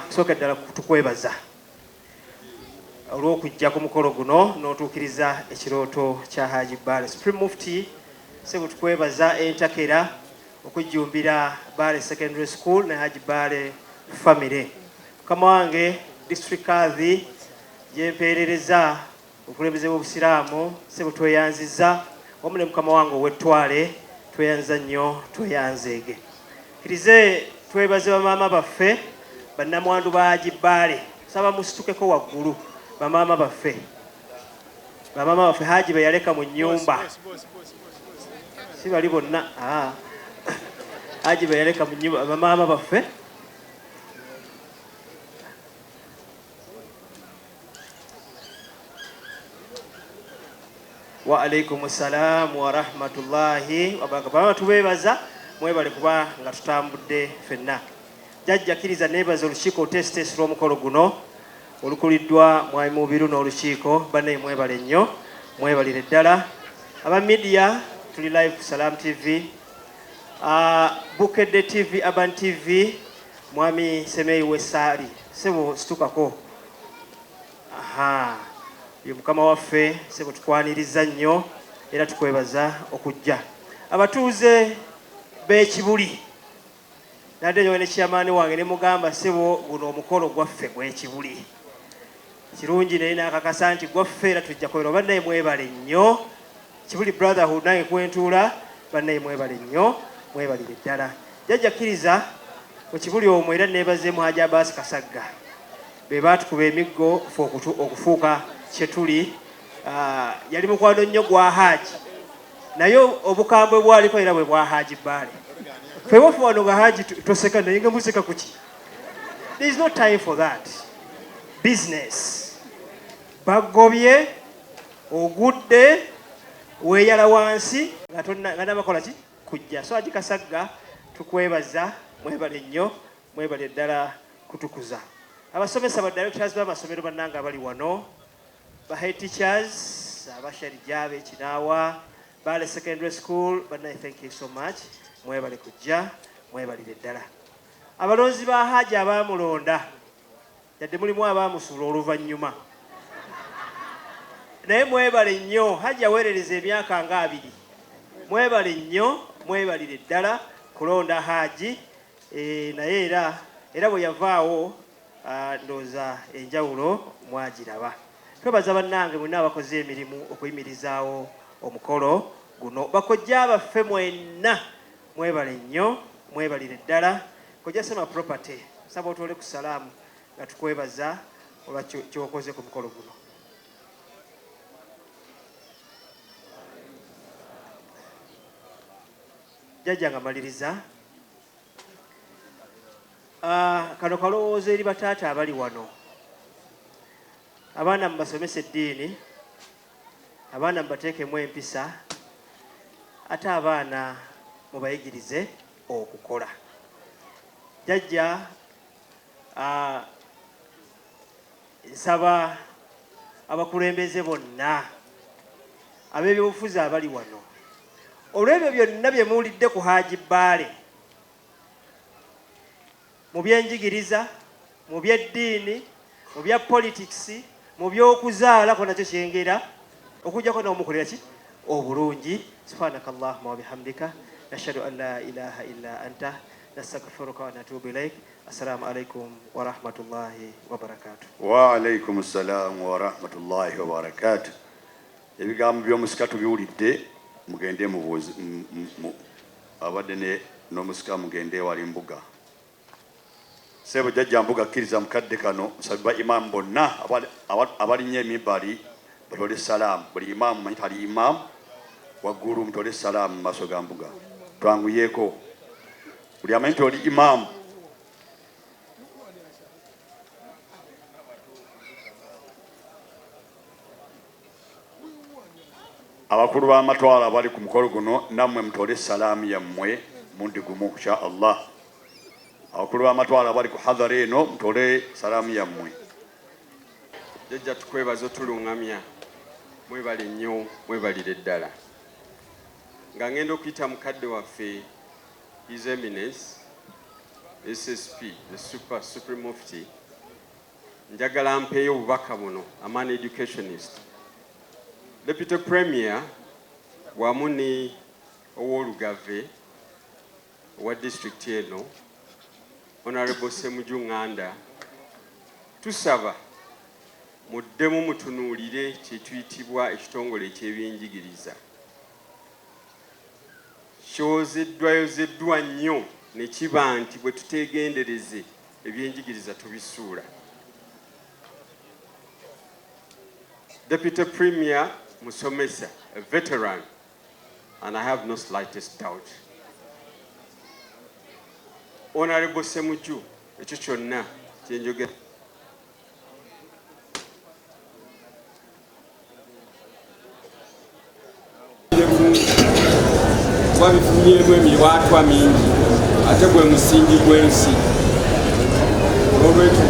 kusooka ddala tukwebaza olw'okujja ku mukolo guno n'otuukiriza ekirooto kya Haji Bbaale. Supreme Mufti ssebo tukwebaza entakera okujjumbira Bbaale Secondary School ne Haji Bbaale family. Mukama wange District Kadhi gye mpeerereza obukulembeze bw'Obusiraamu ssebo tweyanzizza wamu ne mukama wange ow'ettwale tweyanza nnyo tweyanzeege. Kkirize twebaze bamaama baffe bannamwandu ba Haji Bbaale. Nsaba musitukeko waggulu bamaama baffe. Bamaama baffe Haji be yaleka mu nnyumba. Si bali bonna. Haji be yaleka mu nnyumba bamaama baffe. Wa alaikum salam wa rahmatullahi wa barakatuh. Bamaama tubeebaza mwebale kuba nga tutambudde ffenna. Jjajja kkiriza neebaza olukiiko oluteesiteesi lw'omukolo guno olukuliddwa Mwami Mubiru n'olukiiko. Bannaye mwebale nnyo, mwebalire ddala. Aba media tuli live ku Salam TV, Bukedde TV, Urban TV, Mwami Semeyi Wessaali ssebo situkako. Aha, ye mukama waffe ssebo tukwaniriza nnyo era tukwebaza okujja. Abatuuze b'e Kibuli nadde nyowe ne chairman wange ne mugamba ssebo guno omukolo gwaffe gw'e Kibuli kirungi, naye n'akakasa nti gwaffe era tujja kubeera. Bannaye mwebale nnyo Kibuli Brotherhood, nange kwentuula. Bannaye mwebale nnyo, mwebalire ddala. Jjajja kkiriza mu Kibuli omwo era neebazeemu Haji Abbas Kasagga, be baatukuba emiggo ffe okufuuka kye tuli. Yali mukwano nnyo gwa Haji, naye obukambwe bwaliko era bwe bwa Haji Bbaale. Ffe waffe wano nga Haji toseka, naye nga museka kuki? There is no time for that business. Bagobye ogudde weeyala wansi nga nabakola ki kujja. So Haji Kasagga tukwebaza, mwebale nnyo, mwebale ddala kutukuza. Abasomesa ba directors b'amasomero bannange abali wano, ba head teachers abasharija ab'Ekinaawa, Bbaale Secondary School, bannaye thank you so much, mwebale kujja, mwebalire ddala. Abalonzi ba Haji abaamulonda, yadde mulimu abaamusuula oluvannyuma, naye mwebale nnyo. Haji aweerereza emyaka nga 20, mwebale nnyo, mwebalire ddala kulonda Haji. Naye era bwe yavaawo ndowooza enjawulo mwagiraba. Twebaza bannange mwenna abakoze emirimu okuyimirizaawo omukolo guno. Bakojja baffe mwenna mwebale nnyo, mwebalire ddala. Kojja Sema Property, nsaba otoole ku salaamu nga tukwebaza olwa kyokoze ku mukolo guno. Jjajja nga maliriza, kano kalowoozo eri bataata abali wano. Abaana mubasomese eddiini, abaana mubateekemu empisa, ate abaana mubayigirize okukola. Jjajja, nsaba abakulembeze bonna ab'ebyobufuzi abali wano, olw'ebyo byonna bye muwulidde ku Haji Bbaale mu byenjigiriza, mu byeddiini, mu bya politics, mu by'okuzaala, ko nakyo kyengera okujjako n'omukolera ki obulungi. Subhanaka allahuma wabihamdika, nashhadu an la ilaha illa anta, nastaghfiruka wa natubu ilaik. Assalamu alaikum warahmatullahi wabarakatuh. Wa alaikum ssalamu warahmatullahi wabarakatuh. Ebigambo by'omusika tubiwulidde, mugende mubuuzi abadde n'omusika, mugende wali Mbuga. Sebo Jjajja Mbuga, kkiriza mukadde kano nsabe ba imaamu bonna abalinnya emimbali batole salaamu. Buli imaamu manyi tali imaamu waggulu, mutole salaamu mu maaso ga Mbuga. Twanguyeeko, buli amanyi nti oli imaamu. Abakulu b'amatwalo abali ku mukolo guno nammwe mutole salaamu yammwe mundi gumu insha Allah. Abakulu b'amatwalo abali ku hadhara eno mutole salaamu yammwe. Jjajja tukwebaza otulungamya, mwebale nnyo, mwebalire ddala. Nga ngenda okuyita mukadde waffe His Eminence SSP, the Super Supreme Mufti, njagala mpeeyo obubaka buno. I'm an educationist. Deputy Premier wamu ne Owoolugave owa disitulikiti eno, Honorable Ssemujju Nganda, tusaba muddemu mutunuulire kye tuyitibwa ekitongole eky'ebyenjigiriza. Kyozeddwayozeddwa nnyo ne kiba nti bwe tuteegendereze ebyenjigiriza tubisuula. Deputy Premier musomesa, a veteran, and I have no slightest doubt. Honorable Ssemujju, ekyo kyonna kyenjogera kuba bifunyeemu emiwaatwa mingi ate gwe musingi gw'ensi. Olwekyo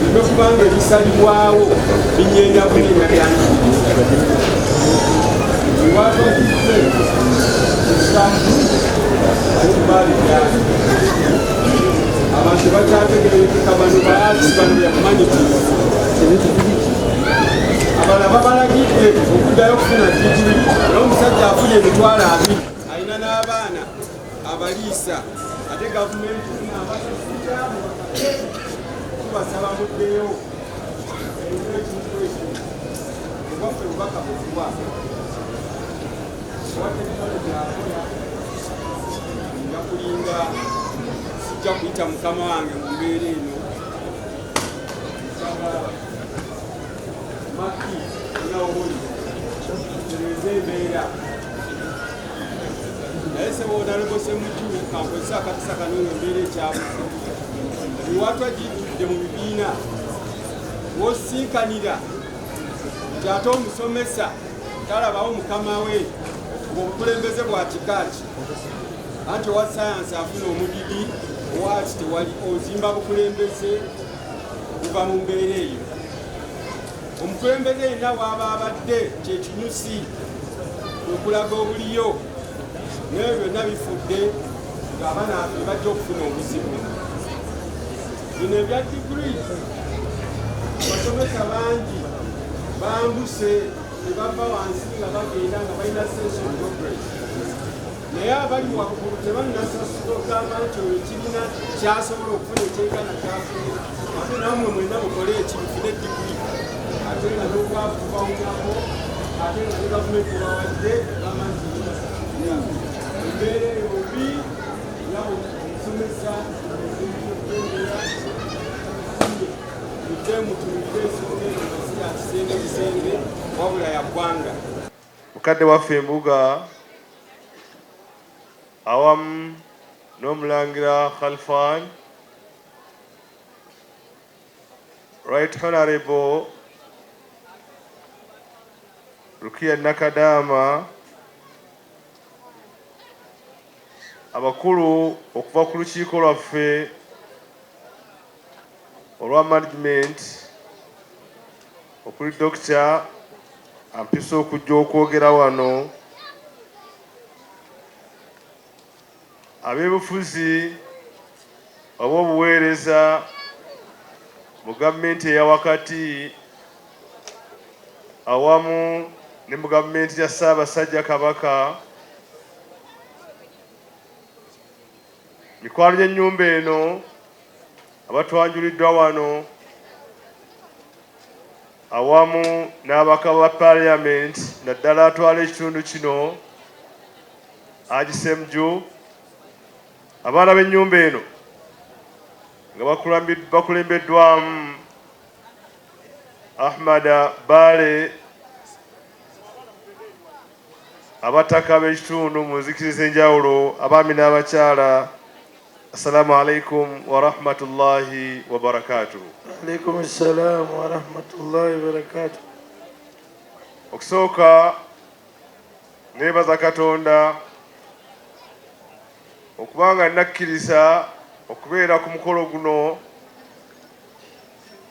bireme kubanga ebisalibwawo binyenya bunyenya byanjigiriza. Emiwaatwa giffe esatu ate byali abantu bakyategerekeka bano baati bano bya humanities, abalala babalagidde okuddayo okufuna digiri, era omusajja afuna 200,000 alina n'abaana abaliisa, ate gavumenti tubasaba muddeyo ekintu ekyo. Obwaffe bubaka bukuwa owa tekinologi akola nja kulinda, sijja kuyita mukama wange mu mbeera eno. Nsaba maki naoli tereeza embeera, naye sebo Honorable Ssemujju, kankozesa akakisa kano nga embeera ekyabuze, emiwaatwa gijjudde mu bibiina wosiikanira nti ate omusomesa talabawo mukama we, obukulembeze bwa kika ki? Anti owa sayansi afuna omudidi, owaki tewali. Ozimba bukulembeze buva mu mbeera eyo. Omukulembeze yenna bw'aba abadde kyekinyusi okulaga obuliyo, naye byonna bifudde ng'abaana baffe bajja okufuna obuzibu. Bino ebya diguri, abasomesa bangi bambuse ne bava wansi nga bagenda nga balina sense of progress, naye abali waggulu tebannasasula okugamba nti oyo kirina kyasobola okufuna ekyenkana kyafunye. Ate nammwe mwenna mukole eki mufune diguri, ate nga n'obwavu bawunyako, ate nga ne gavumenti bawadde gamba nti embeera eyo mbi. Yabo omusomesa okutendera mudde mutunulire ensonga eno nga si ya kisenge kisenge wabula ya ggwanga. Mukadde waffe Embuga awamu n'Omulangira Khalfan, Right Honorable Rukia Nakadama, abakulu okuva ku lukiiko lwaffe olwa management okuli Dokita ampisa okujja okwogera wano, ab'ebufuzi oba obuweereza mu gavumenti eya wakati awamu ne mu gavumenti ya Ssaabasajja Kabaka, mikwano gy'ennyumba eno abatwanjuliddwa wano awamu n'abaka ba Parliament, naddala atwala ekitundu kino Haji Ssemujju, abaana b'ennyumba eno nga bakulembeddwamu Ahmada Baale, abataka b'ekitundu mu nzikiriza enjawulo, abaami n'abakyala. Assalamu alaikum warahmatullahi wabarakatuh. Alaikum salam warahmatullahi wabarakatuh. Okusooka neebaza Katonda okuba nga nakkiriza okubeera ku mukolo guno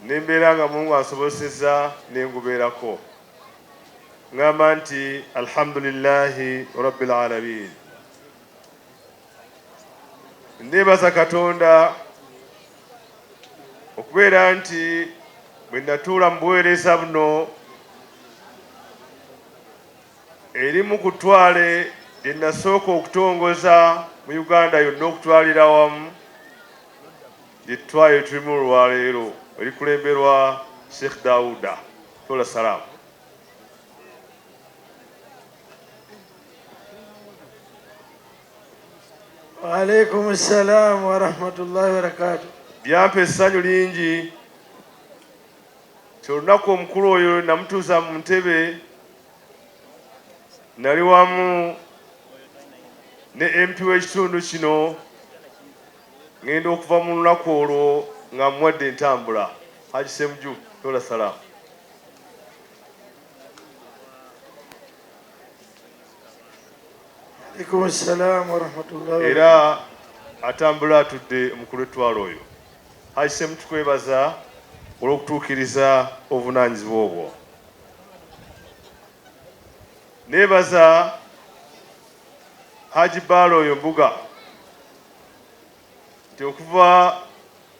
ne mbeera nga Mungu ansobosezza ne ngubeerako. Ŋŋamba nti alhamdulillahi rabbil alamin. Nneebaza Katonda okubeera nti bwe natuula mu buweereza buno erimu ku ttwale lye nasooka okutongoza mu Uganda yonna okutwalira awamu lye ttwale lye tulimu olwaleero erikulemberwa Sheikh Dauda Tola Salaamu. Waalaikum salam warahmatullahi wabarakatuh. Byampa essanyu lingi nti olunaku omukulu oyo namutuuza mu ntebe nali wamu ne MP w'ekitundu kino ngenda okuva mu lunaku olwo nga mmuwadde entambula. Haji Ssemujju Tola Salaam. Era atambula atudde omukulu w'ettwale oyo. Haji Semu tukwebaza olw'okutuukiriza obuvunaanyizibwa obwo. Neebaza Haji Bbaale oyo Mbuga nti okuva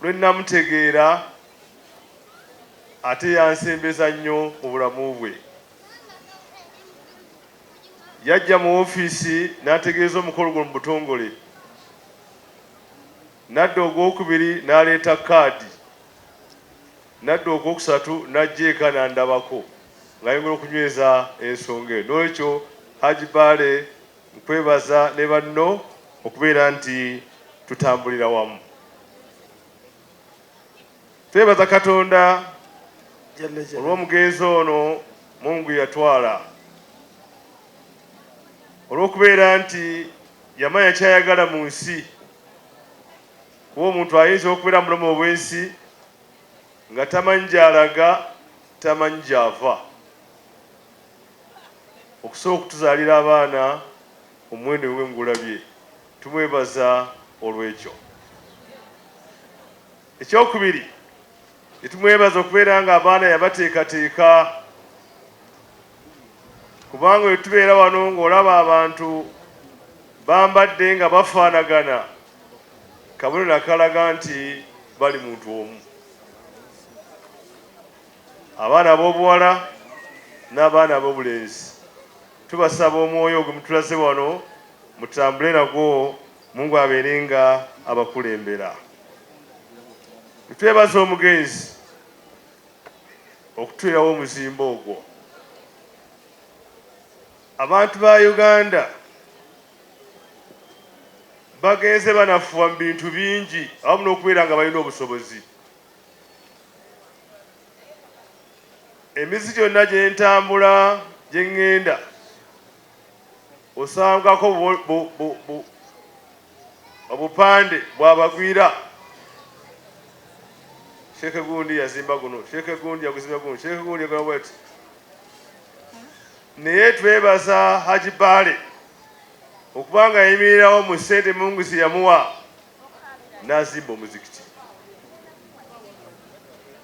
lwe namutegeera ate yansembeza nnyo mu bulamu bwe. Yajja mu woofiisi n'ategeeza omukolo guno mu butongole. N'adda ogwokubiri n'aleeta kaadi. N'adda ogwokusatu n'ajja eka n'andabako ng'ayongera okunyweza ensonga eyo. Noolwekyo Hajji Bbaale nkwebaza ne banno okubeera nti tutambulira wamu. Twebaza Katonda olw'omugenzi ono Mungu yatwala olw'okubeera nti yamanya kyayagala mu nsi kuba omuntu ayinza okubeera mu bulamu obw'ensi nga tamanyi gy'alaga tamanyi gy'ava okusobola okutuzaalira abaana omuwendo gwe ngulabye tumwebaza olw'ekyo. Ekyokubiri, ne tumwebaza okubeera nga abaana yabateekateeka kubanga bwe tubeera wano ng'olaba abantu bambadde nga bafaanagana kabonero akalaga nti bali muntu omu. Abaana ab'obuwala n'abaana ab'obulenzi tubasaba omwoyo ogwo mutulaze wano mutambule nagwo Mungu abeere nga abakulembera. Twebaza omugenzi okututeerawo omuzimbo ogwo. Abantu ba Uganda bagenze banafuwa mu bintu bingi awamu n'okubeera nga balina obusobozi. Emizi gyonna gye ntambula gye ŋŋenda osangako obupande bwabagwira sheeke gundi yazimba guno sheeke gundi yaguzimba guno sheeke gundi yakola bwati naye twebaza Haji Bbaale okuba nga yayimirirawo mu ssente Mungu ze yamuwa n'azimba omuzikiti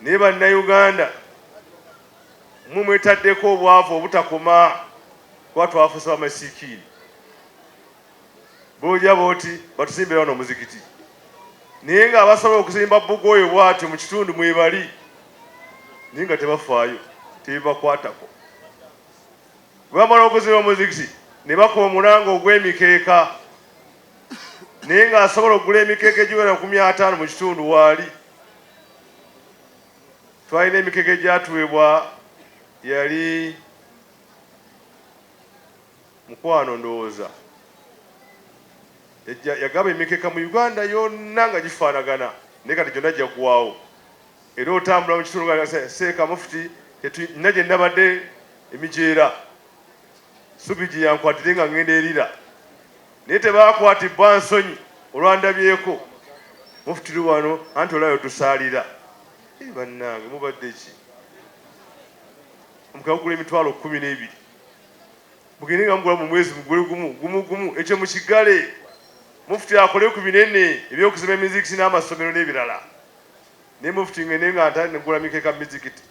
naye bannayuganda Mmwe mwetaddeko obwavu obutakoma kuba twafuuse bamasikiini. Bw'ojja bw'oti batuzimbira wano omuzikiti naye ng'abasobola okuzimba bbugo oyo bw'atyo mu kitundu mwebali naye nga tebafaayo tebibakwatako. Bwe bamala okuzimba omuzikiti ne bakuba omulanga ogw'emikeeka naye ng'asobola okugula emikeeka egiwera 50 mu kitundu waali. Twalina emikeka egyatuweebwa yali mukwano ndowooza yagaba emikeka mu Uganda yonna nga gifaanagana naye kati gyonna gyaggwaawo era otambula mu kitundu nga seeka mufuti nina gye nabadde emijeera subi gye yankwatire nga ngenda erira naye tebakwatibwa nsonyi olwandabyeko. Mufti tuli wano anti olayo tusaalira. Eh, bannange mubadde ki? Omukaka gugula 120,000. Mugende nga mugula mu mwezi mugule gumu gumu gumu ekyo mukiggale. Mufti akole ku binene eby'okuzimba emizikiti n'amasomero n'ebirala. Naye mufti ngende nga ntandika kugula mikeeka mu mizikiti.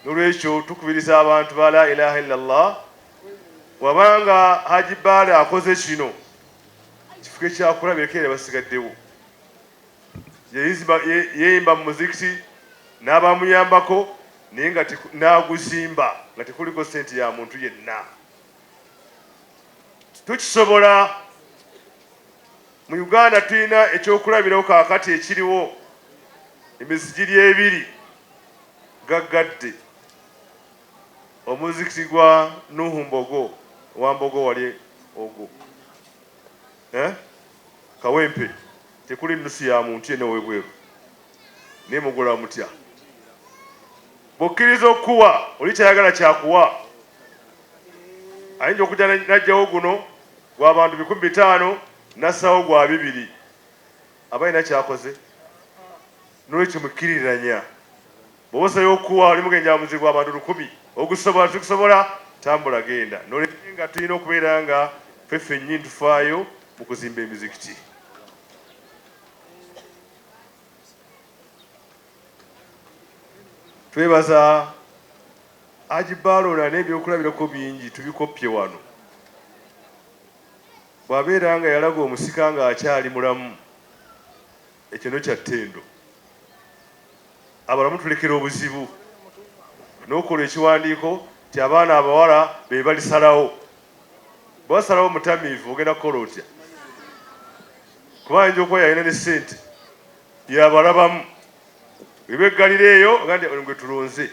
Nolwekyo tukubiriza abantu ba la ilaha illallah wabanga Haji Bbaale akoze kino kifuke kyakulabirako eri abasigaddewo. Yeyimba mu muzikiti n'abamuyambako naye nga n'aguzimba nga tekuliko ssente ya muntu yenna. Tukisobola. Mu Uganda tulina ekyokulabirako kaakati ekiriwo emizigiri ebiri gaggadde omuzikiti gwa Nuhu Mbogo owa Mbogo wali ogwo eh? Kawempe tekuli nnusu ya muntu yenna ow'ebweru naye mugula mutya? Bw'okkiriza okukuwa oli kyayagala kyakuwa ayinza okujja n'aggyawo guno gwa bantu 500,000 n'assaawo gwa bibiri aba alina ky'akoze. N'olwekyo mukkiriranya. Bw'oba osazeewo okukuwa oli mugenyi amuzibu abantu 1000 ogusobola tukusobola tambula genda. N'olwekyo nga tulina okubeera nga ffe ffennyini tufaayo mu kuzimba emizikiti. Twebaza Haji Baalona n'ebyokulabirako bingi tubikoppye wano. Bw'abeera nga yalaga omusika ng'akyali mulamu ekyo no kya ttendo. Abalamu tulekera obuzibu n'okola ekiwandiiko nti abaana abawala be balisalawo. Bwe basalawo mutamiivu ogenda kukola otya? Kuba ayinza okuba yalina ne ssente yabalabamu. Bwe beggalira eyo nga nti ono gwe tulonze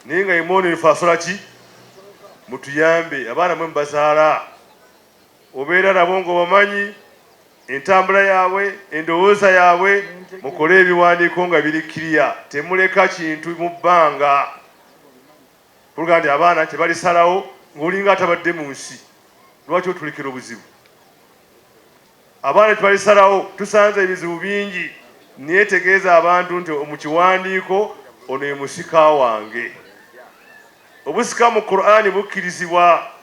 naye nga emwononefu asola ki? Mutuyambe abaana mwe mubazaala obeera nabo ng'obamanyi entambula yaabwe, endowooza yaabwe, mukole ebiwandiiko nga biri kiriya, temuleka kintu mu bbanga. Kuluga nti abaana kyebalisalawo ng'olinga atabadde mu nsi, lwaki otulekera obuzibu? Abaana kyebalisalawo tusanze ebizibu bingi, naye tegeeza abantu nti mu kiwandiiko ono ye musika wange. Obusika mu Qur'ani bukkirizibwa.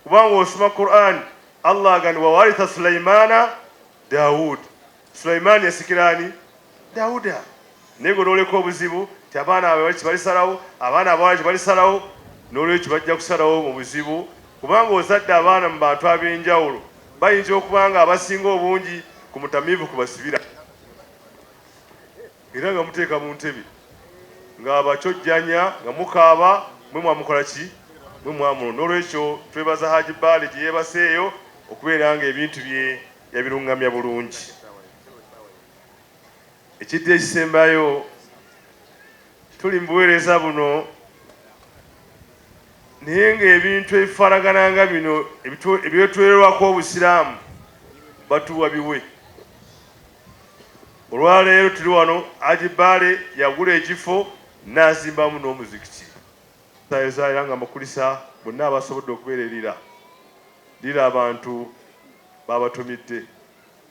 Kubanga osoma Quran Allah agamba wawaritha Sulaimana Daud, Sulaiman yasikira ani? Dauda. Naye gwe noleka obuzibu nti abaana abawala kyebalisalawo, abaana abawala kyebalisalawo, nolwekyo bajja kusalawo mu buzibu kubanga ozadde abaana mu bantu ab'enjawulo bayinza okuba nga abasinga obungi ku mutamiivu kubasibira era nga muteeka mu ntebe ng'abakyojjanya nga mukaaba mwe mwamukola ki mwe mwamulonda n'olwekyo twebaza Haji Bbaale gye yeebaseeyo okubeera nga ebintu bye yabirungamya bulungi. Ekidda ekisembayo tuli mu buweereza buno naye ng'ebintu ebifaanagana nga bino ebyetwererwako Obusiraamu batuwa biwe. Olwaleero tuli wano Haji Bbaale yagula ekifo n'azimbamu n'omuzikiti. Nsayoza era nga mbakulisa bonna abasobodde okubeera e Lira. Lira abantu babatumidde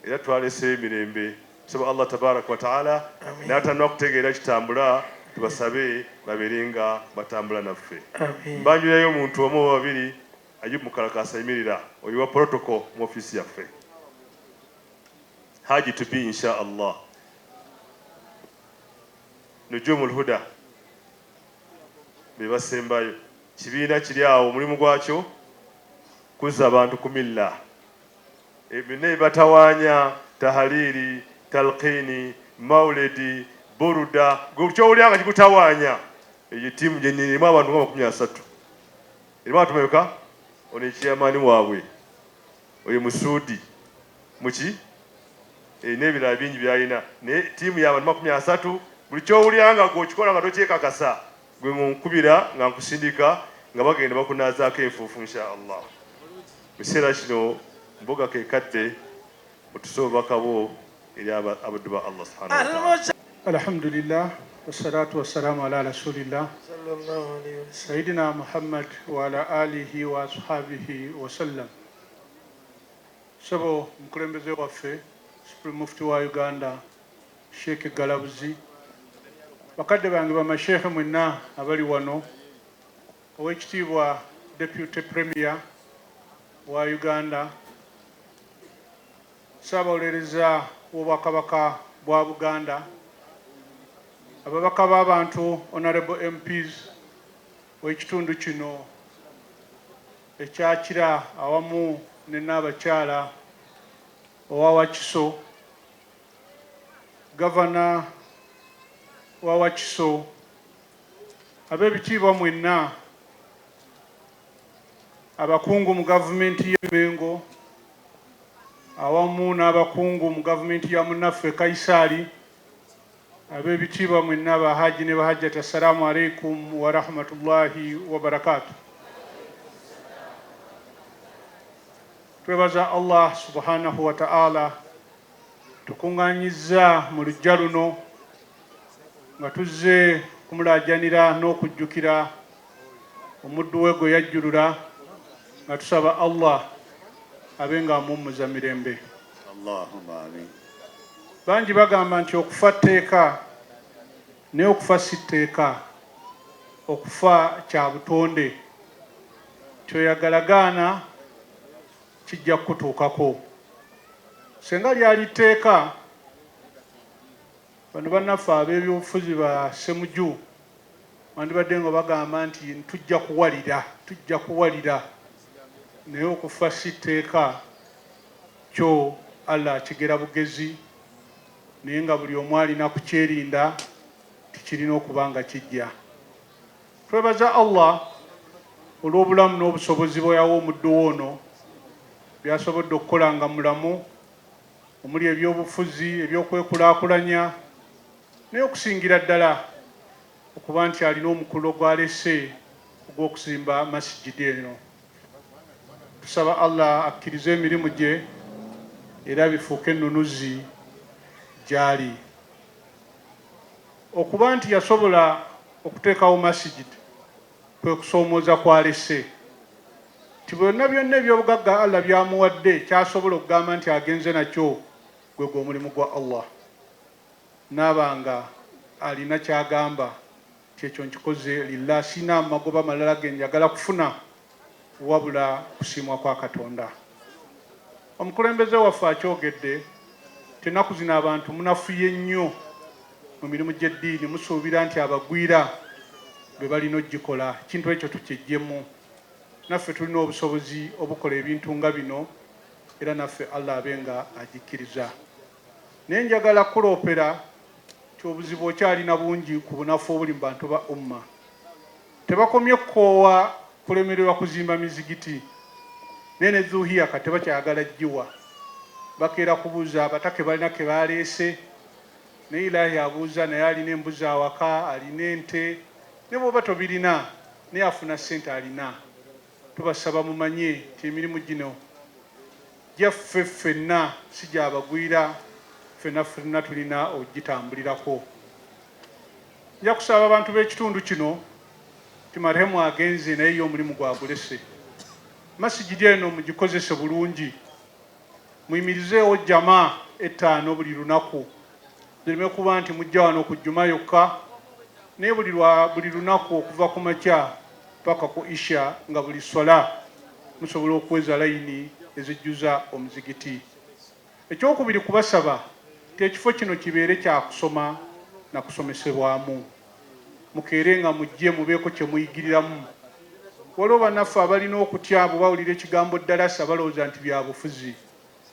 era twaleseeyo mirembe. Tusaba Allah tabaraka wa taala n'atanaba kutegeera kitambula tubasabe babeere nga batambula naffe. Mbanjulirayo omuntu omu oba babiri. Ayub Mukalakasa yimirira, oyo wa protocol mu ofiisi yaffe. Haji to be insha Allah. Nujumul Huda be basembayo. Kibiina kiri awo omulimu gwakyo kuzza bantu ku millah. Byonna ebibatawaanya, tahalili, talqiini, mauledi, buruda, gwe ky'owulira nga kikutawaanya, eyo ttiimu gye nnina erimu abantu nga 30. Erimu abantu bameka? Ono ye chairman waabwe. Oyo musuudi muki eh, n'ebirala bingi byalina naye ttiimu y'abantu 30 buli ky'owulira nga gwe okikola nga tokyekakasa gwe ng'onkubira nga nkusindika nga bagenda bakunaazaako enfuufu insha Allah. Mu kiseera kino mboga ke kadde otuse obubaka bwo eri abaddu ba Allah subhanahu wa ta'ala. Alhamdulillah wassalatu wassalamu ala rasulillah sayidina Muhammad wa ala alihi wa ashabihi wasallam. Ssebo omukulembeze waffe Supreme Mufti wa Uganda Sheikh Galabuzi, bakadde bange bamasheekhe mwenna abali wano, Oweekitiibwa Deputy Premier wa Uganda, Ssaabawolereza w'Obwakabaka bwa Buganda, ababaka b'abantu Honorable MPs w'ekitundu kino ekya Kira awamu ne Nnaabakyala owa Wakiso, Gavana wa Wakiso, Ab'ebitiibwa mwenna, abakungu mu gavumenti y'e Mmengo awamu n'abakungu mu gavumenti ya munnaffe Kayisaali, ab'ebitiibwa mwenna ba Hajji ne ba Hajjati, Assalaamu alaikum wa rahmatullahi wa barakaatu. Twebaza Allah subhanahu wa ta'ala tukuŋŋaanyizza mu luggya luno nga tuzze kumulaajanira n'okujjukira omuddu we gwe yajjulula nga tusaba Allah abe nga amuwummuza mirembe. Allahumma amin. Bangi bagamba nti okufa tteeka, naye okufa si tteeka. Okufa kya butonde. Kyoyagala gaana kijja kukutuukako. Senga lyali tteeka, bano bannaffe ab'ebyobufuzi ba Ssemuju bandibadde nga bagamba nti tujja kuwalira, tujja kuwalira, naye okufa si tteeka, kyo Allah akigera bugezi, naye nga buli omu alina kukyerinda nti kirina okuba nga kijja. Twebaza Allah olw'obulamu n'obusobozi bweyawa omuddu we ono by'asobodde okukola nga mulamu omuli ebyobufuzi, eby'okwekulaakulanya naye okusingira ddala okuba nti alina omukululo gw'alese ogw'okuzimba Masijid eno. Tusaba Allah akkirize emirimu gye era bifuuke ennunuzi gy'ali. Okuba nti yasobola okuteekawo Masijid kwe kusoomooza kw'alese. Nti byonna byonna eby'obugagga Allah by'amuwadde ky'asobola okugamba nti agenze nakyo gwegwo omulimu gwa Allah. N'aba nga alina ky'agamba nti ekyo nkikoze lillah sirina magoba malala ge njagala kufuna wabula kusiimwa kwa Katonda. Omukulembeze waffe akyogedde nti ennaku zino abantu munafuye nnyo mu mirimu gy'eddiini musuubira nti abagwira be balina okugikola. Ekintu ekyo tukyeggyemu. Naffe tulina obusobozi obukola ebintu nga bino era naffe Allah abe nga agikkiriza. Naye njagala kukuloopera nti obuzibu okyalina bungi ku bunafu obuli mu bantu ba Ummah. Tebakomye kukoowa kulemererwa kuzimba mizigiti, naye ne Dhuhiya kati tebakyayagala giwa. Bakeera kubuuza abataka balina ke baleese, naye Ilahi abuuza naye alina embuzi awaka, alina ente, ne bw'oba tobirina naye afuna ssente alina. Tubasaba mumanye nti emirimu gino gyaffe ffenna si gya bagwira, ffenna ffenna tulina okugitambulirako. Nja kusaba abantu b'ekitundu kino nti marehemu agenze naye ye omulimu gwe agulese. Masigidi eno mugikozese bulungi, muyimirizeewo jama ettaano buli lunaku zireme kuba nti mujja wano ku Juma yokka naye buli lwa buli lunaku okuva ku makya paka ku Isha nga buli swala musobola okuweza layini ezijjuza omuzigiti. Ekyokubiri kubasaba nti ekifo kino kibeere kya kusoma na kusomesebwamu. Mukeere nga mujje mubeeko kye muyigiriramu. Waliwo bannaffe abalina okutya bwe bawulira ekigambo ddalasa balowooza nti byabufuzi.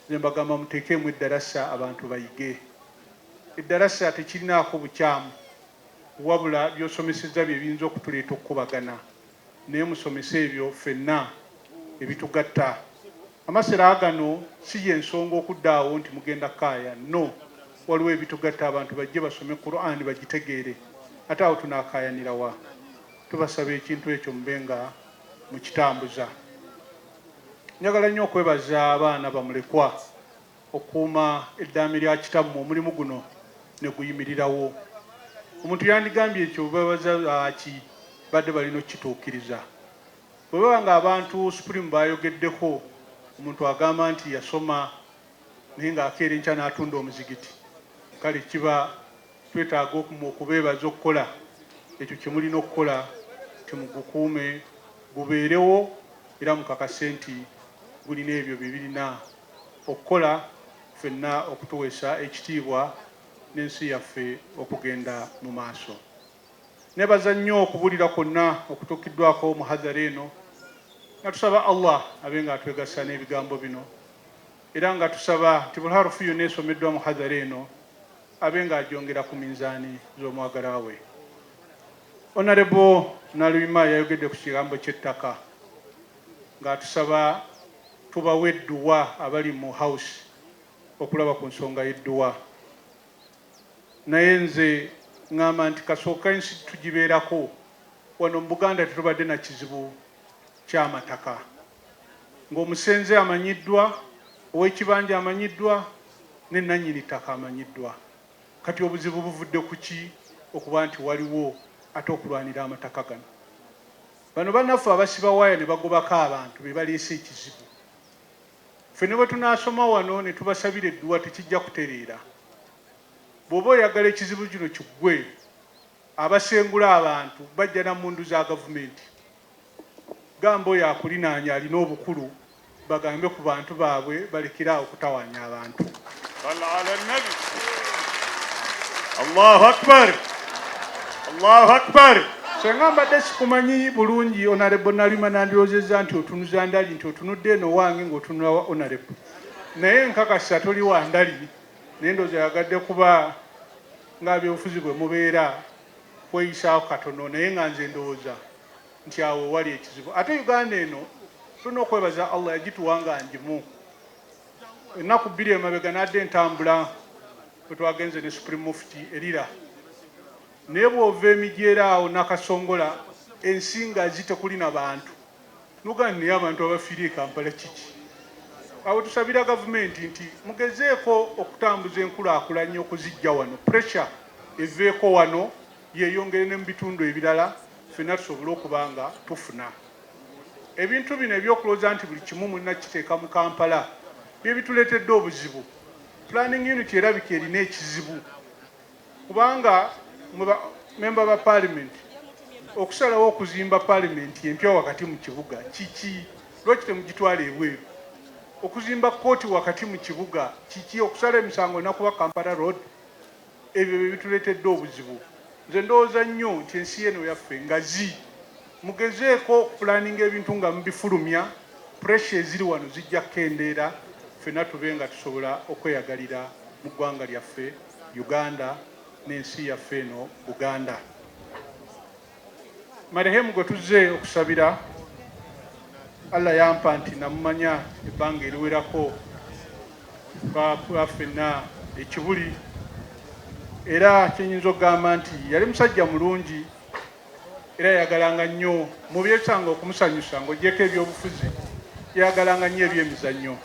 Nze mbagamba muteekeemu eddalasa abantu bayige. Eddalasa tekirinaako bukyamu wabula by'osomesezza bye biyinza okutuleeta okukubagana. Naye musomese ebyo ffenna ebitugatta. Amasera gano si y'ensonga okudda awo nti mugenda kukaaya. No, waliwo ebitugatta abantu bajje basome Quran bagitegeere ate awo tunaakaayanira wa? Tubasaba ekintu ekyo mube nga mukitambuza. Njagala nnyo okwebaza abaana bamulekwa okukuuma eddaame lya kitammwe omulimu guno ne guyimirirawo. Omuntu yandigambye ekyo bebaza lwaki badde balina okukituukiriza. Bwe baba nga abantu Supreme b'ayogeddeko omuntu agamba nti yasoma Naye ng'akeera enkya n'atunda omuzigiti. Kale kiba twetaaga okubeebaza okukola ekyo kye mulina okukola, timugukuume gubeerewo era mukakase nti gulina ebyo bye birina okukola ffenna okutuweesa ekitiibwa n'ensi yaffe okugenda mu maaso. Nebaza nnyo okubuulira kwonna okutuukiddwako mu hadhara eno, nga tusaba Allah abe nga atwegasa n'ebigambo bino, era nga tusaba nti buli harufu yonna esomeddwa mu hadhara eno abe nga agyongera ku minzaani z'omwagalwa we. Honorable Naluyima yayogedde ku kigambo ky'ettaka ng'atusaba tubawe edduwa abali mu house okulaba ku nsonga y'edduwa. Naye nze ŋŋamba nti kasooka ensi tugibeerako. Wano mu Buganda tetubadde na kizibu ky'amataka. Ng'omusenze amanyiddwa, ow'ekibanja amanyiddwa, ne nnannyini ttaka amanyiddwa. Kati obuzibu buvudde ku ki okuba nti waliwo ate okulwanira amataka gano? Bano bannaffe abasiba waya ne bagobako abantu be baleese ekizibu. Ffe ne bwe tunaasoma wano ne tubasabira edduwa tekijja kutereera. Bw'oba oyagala ekizibu kino kiggwe, abasengula abantu bajja na mmundu za gavumenti. Gamba oyo akulinaanye alina obukulu bagambe ku bantu baabwe balekere awo okutawaanya abantu. Allahu Akbar! Allahu Akbar! Senga mbadde sikumanyi bulungi Honorable Nalima, nandiroozezza nti otunuza ndali, nti otunudde eno wange ng'otunula wa Honorable, naye nkakasa toli wa ndali, naye ndowooza yagadde kuba ng'abyobufuzi bwe mubeera kweyisaako katono, naye nga nze ndowooza nti awo wewali ekizibu. Ate Uganda eno tulina okwebaza Allah yagituwa nga ngimu. Ennaku bbiri emabega nadde entambula bwe twagenze ne Supreme Mufti e Lira, naye bw'ova emigyera awo Nakasongola ensi ngazi tekuli na bantu, nogamba naye abantu abafiira e Kampala kiki? Awo tusabira gavumenti nti mugezeeko okutambuza enkulaakulanya okuziggya wano, pressure eveeko wano yeeyongere ne mu bitundu ebirala ffenna tusobole okuba nga tufuna. Ebintu bino eby'okulowooza nti buli kimu mulina kukiteeka mu Kampala bye bituleetedde obuzibu. Planning unit erabika erina ekizibu kubanga mwe ba memba ba parliament okusalawo okuzimba parliament empya wakati mu kibuga kiki? Lwaki temugitwala ebweru? Okuzimba kkooti wakati mu kibuga kiki? Okusala emisango nakuba Kampala Road? Ebyo bye bituleetedde obuzibu. Nze ndowooza nnyo nti ensi eno yaffe ngazi. Mugezeeko okupulaninga ebintu nga mubifulumya, pressure eziri wano zijja kukendeera ffenna tube nga tusobola okweyagalira mu ggwanga lyaffe Uganda n'ensi yaffe eno Buganda. Marehemu gwe tuzze okusabira, Allah yampa nti namumanya ebbanga eriwerako, twakula ffenna e Kibuli, era kyenyinza okugamba nti yali musajja mulungi era yayagalanga nnyo mu byesanga okumusanyusa ng'ogyeko ebyobufuzi, yayagalanga nnyo ebyemizannyo.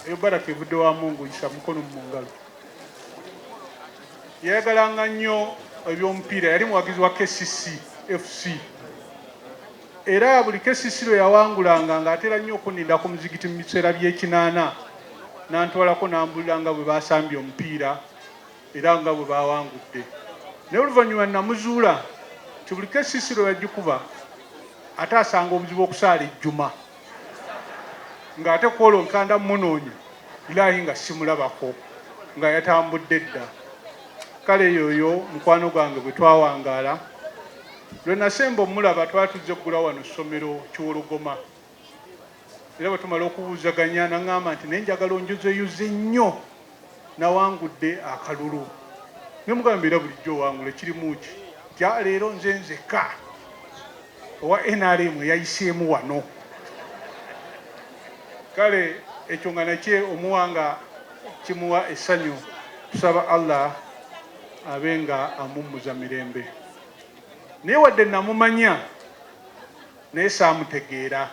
Eyo baraka evudde wa Mungu, yisa mukono mu ngalo. Yayagalanga nnyo eby'omupiira, yali muwagizi wa KCC FC era buli KCC lwe yawangulanga ng'atera nnyo okunninda ku muzigiti mu biseera by'ekinaana n'antwalako n'ambulira nga bwe baasambye omupiira era nga bwe baawangudde. Naye oluvannyuma namuzuula nti buli KCC lwe bagikuba ate asanga obuzibu okusaala ejjuma ng'ate kwolwo nkanda mmunoonya Ilaahi nga simulabako nga yatambudde dda. Kale yoyo mukwano gwange bwe twawangaala. Lwe nasemba omulaba twali tuzze kugula wano ssomero Kiwologoma era bwe tumala okubuuzaganya n'aŋŋamba nti naye njagala onjuzeyuze nnyo nawangudde akalulu. Ne mugamba era bulijjo owangula kirimu ki? Nti a leero nze nzekka owa nrm eyayiseemu wano. Kale ekyo nga nakye omuwa nga kimuwa essanyu. Tusaba Allah abe nga amummuza mirembe. Naye wadde namumanya naye saamutegeera.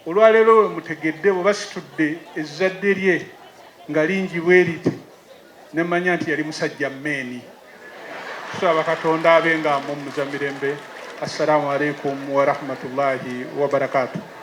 Olwaleero lwe mutegedde bwe basitudde ezzadde lye nga lingi bwe liti ne mmanya nti yali musajja mmeeni. Tusaba Katonda abe nga amummuza mirembe. Assalaamu alaikum warahmatullahi wabarakatuh.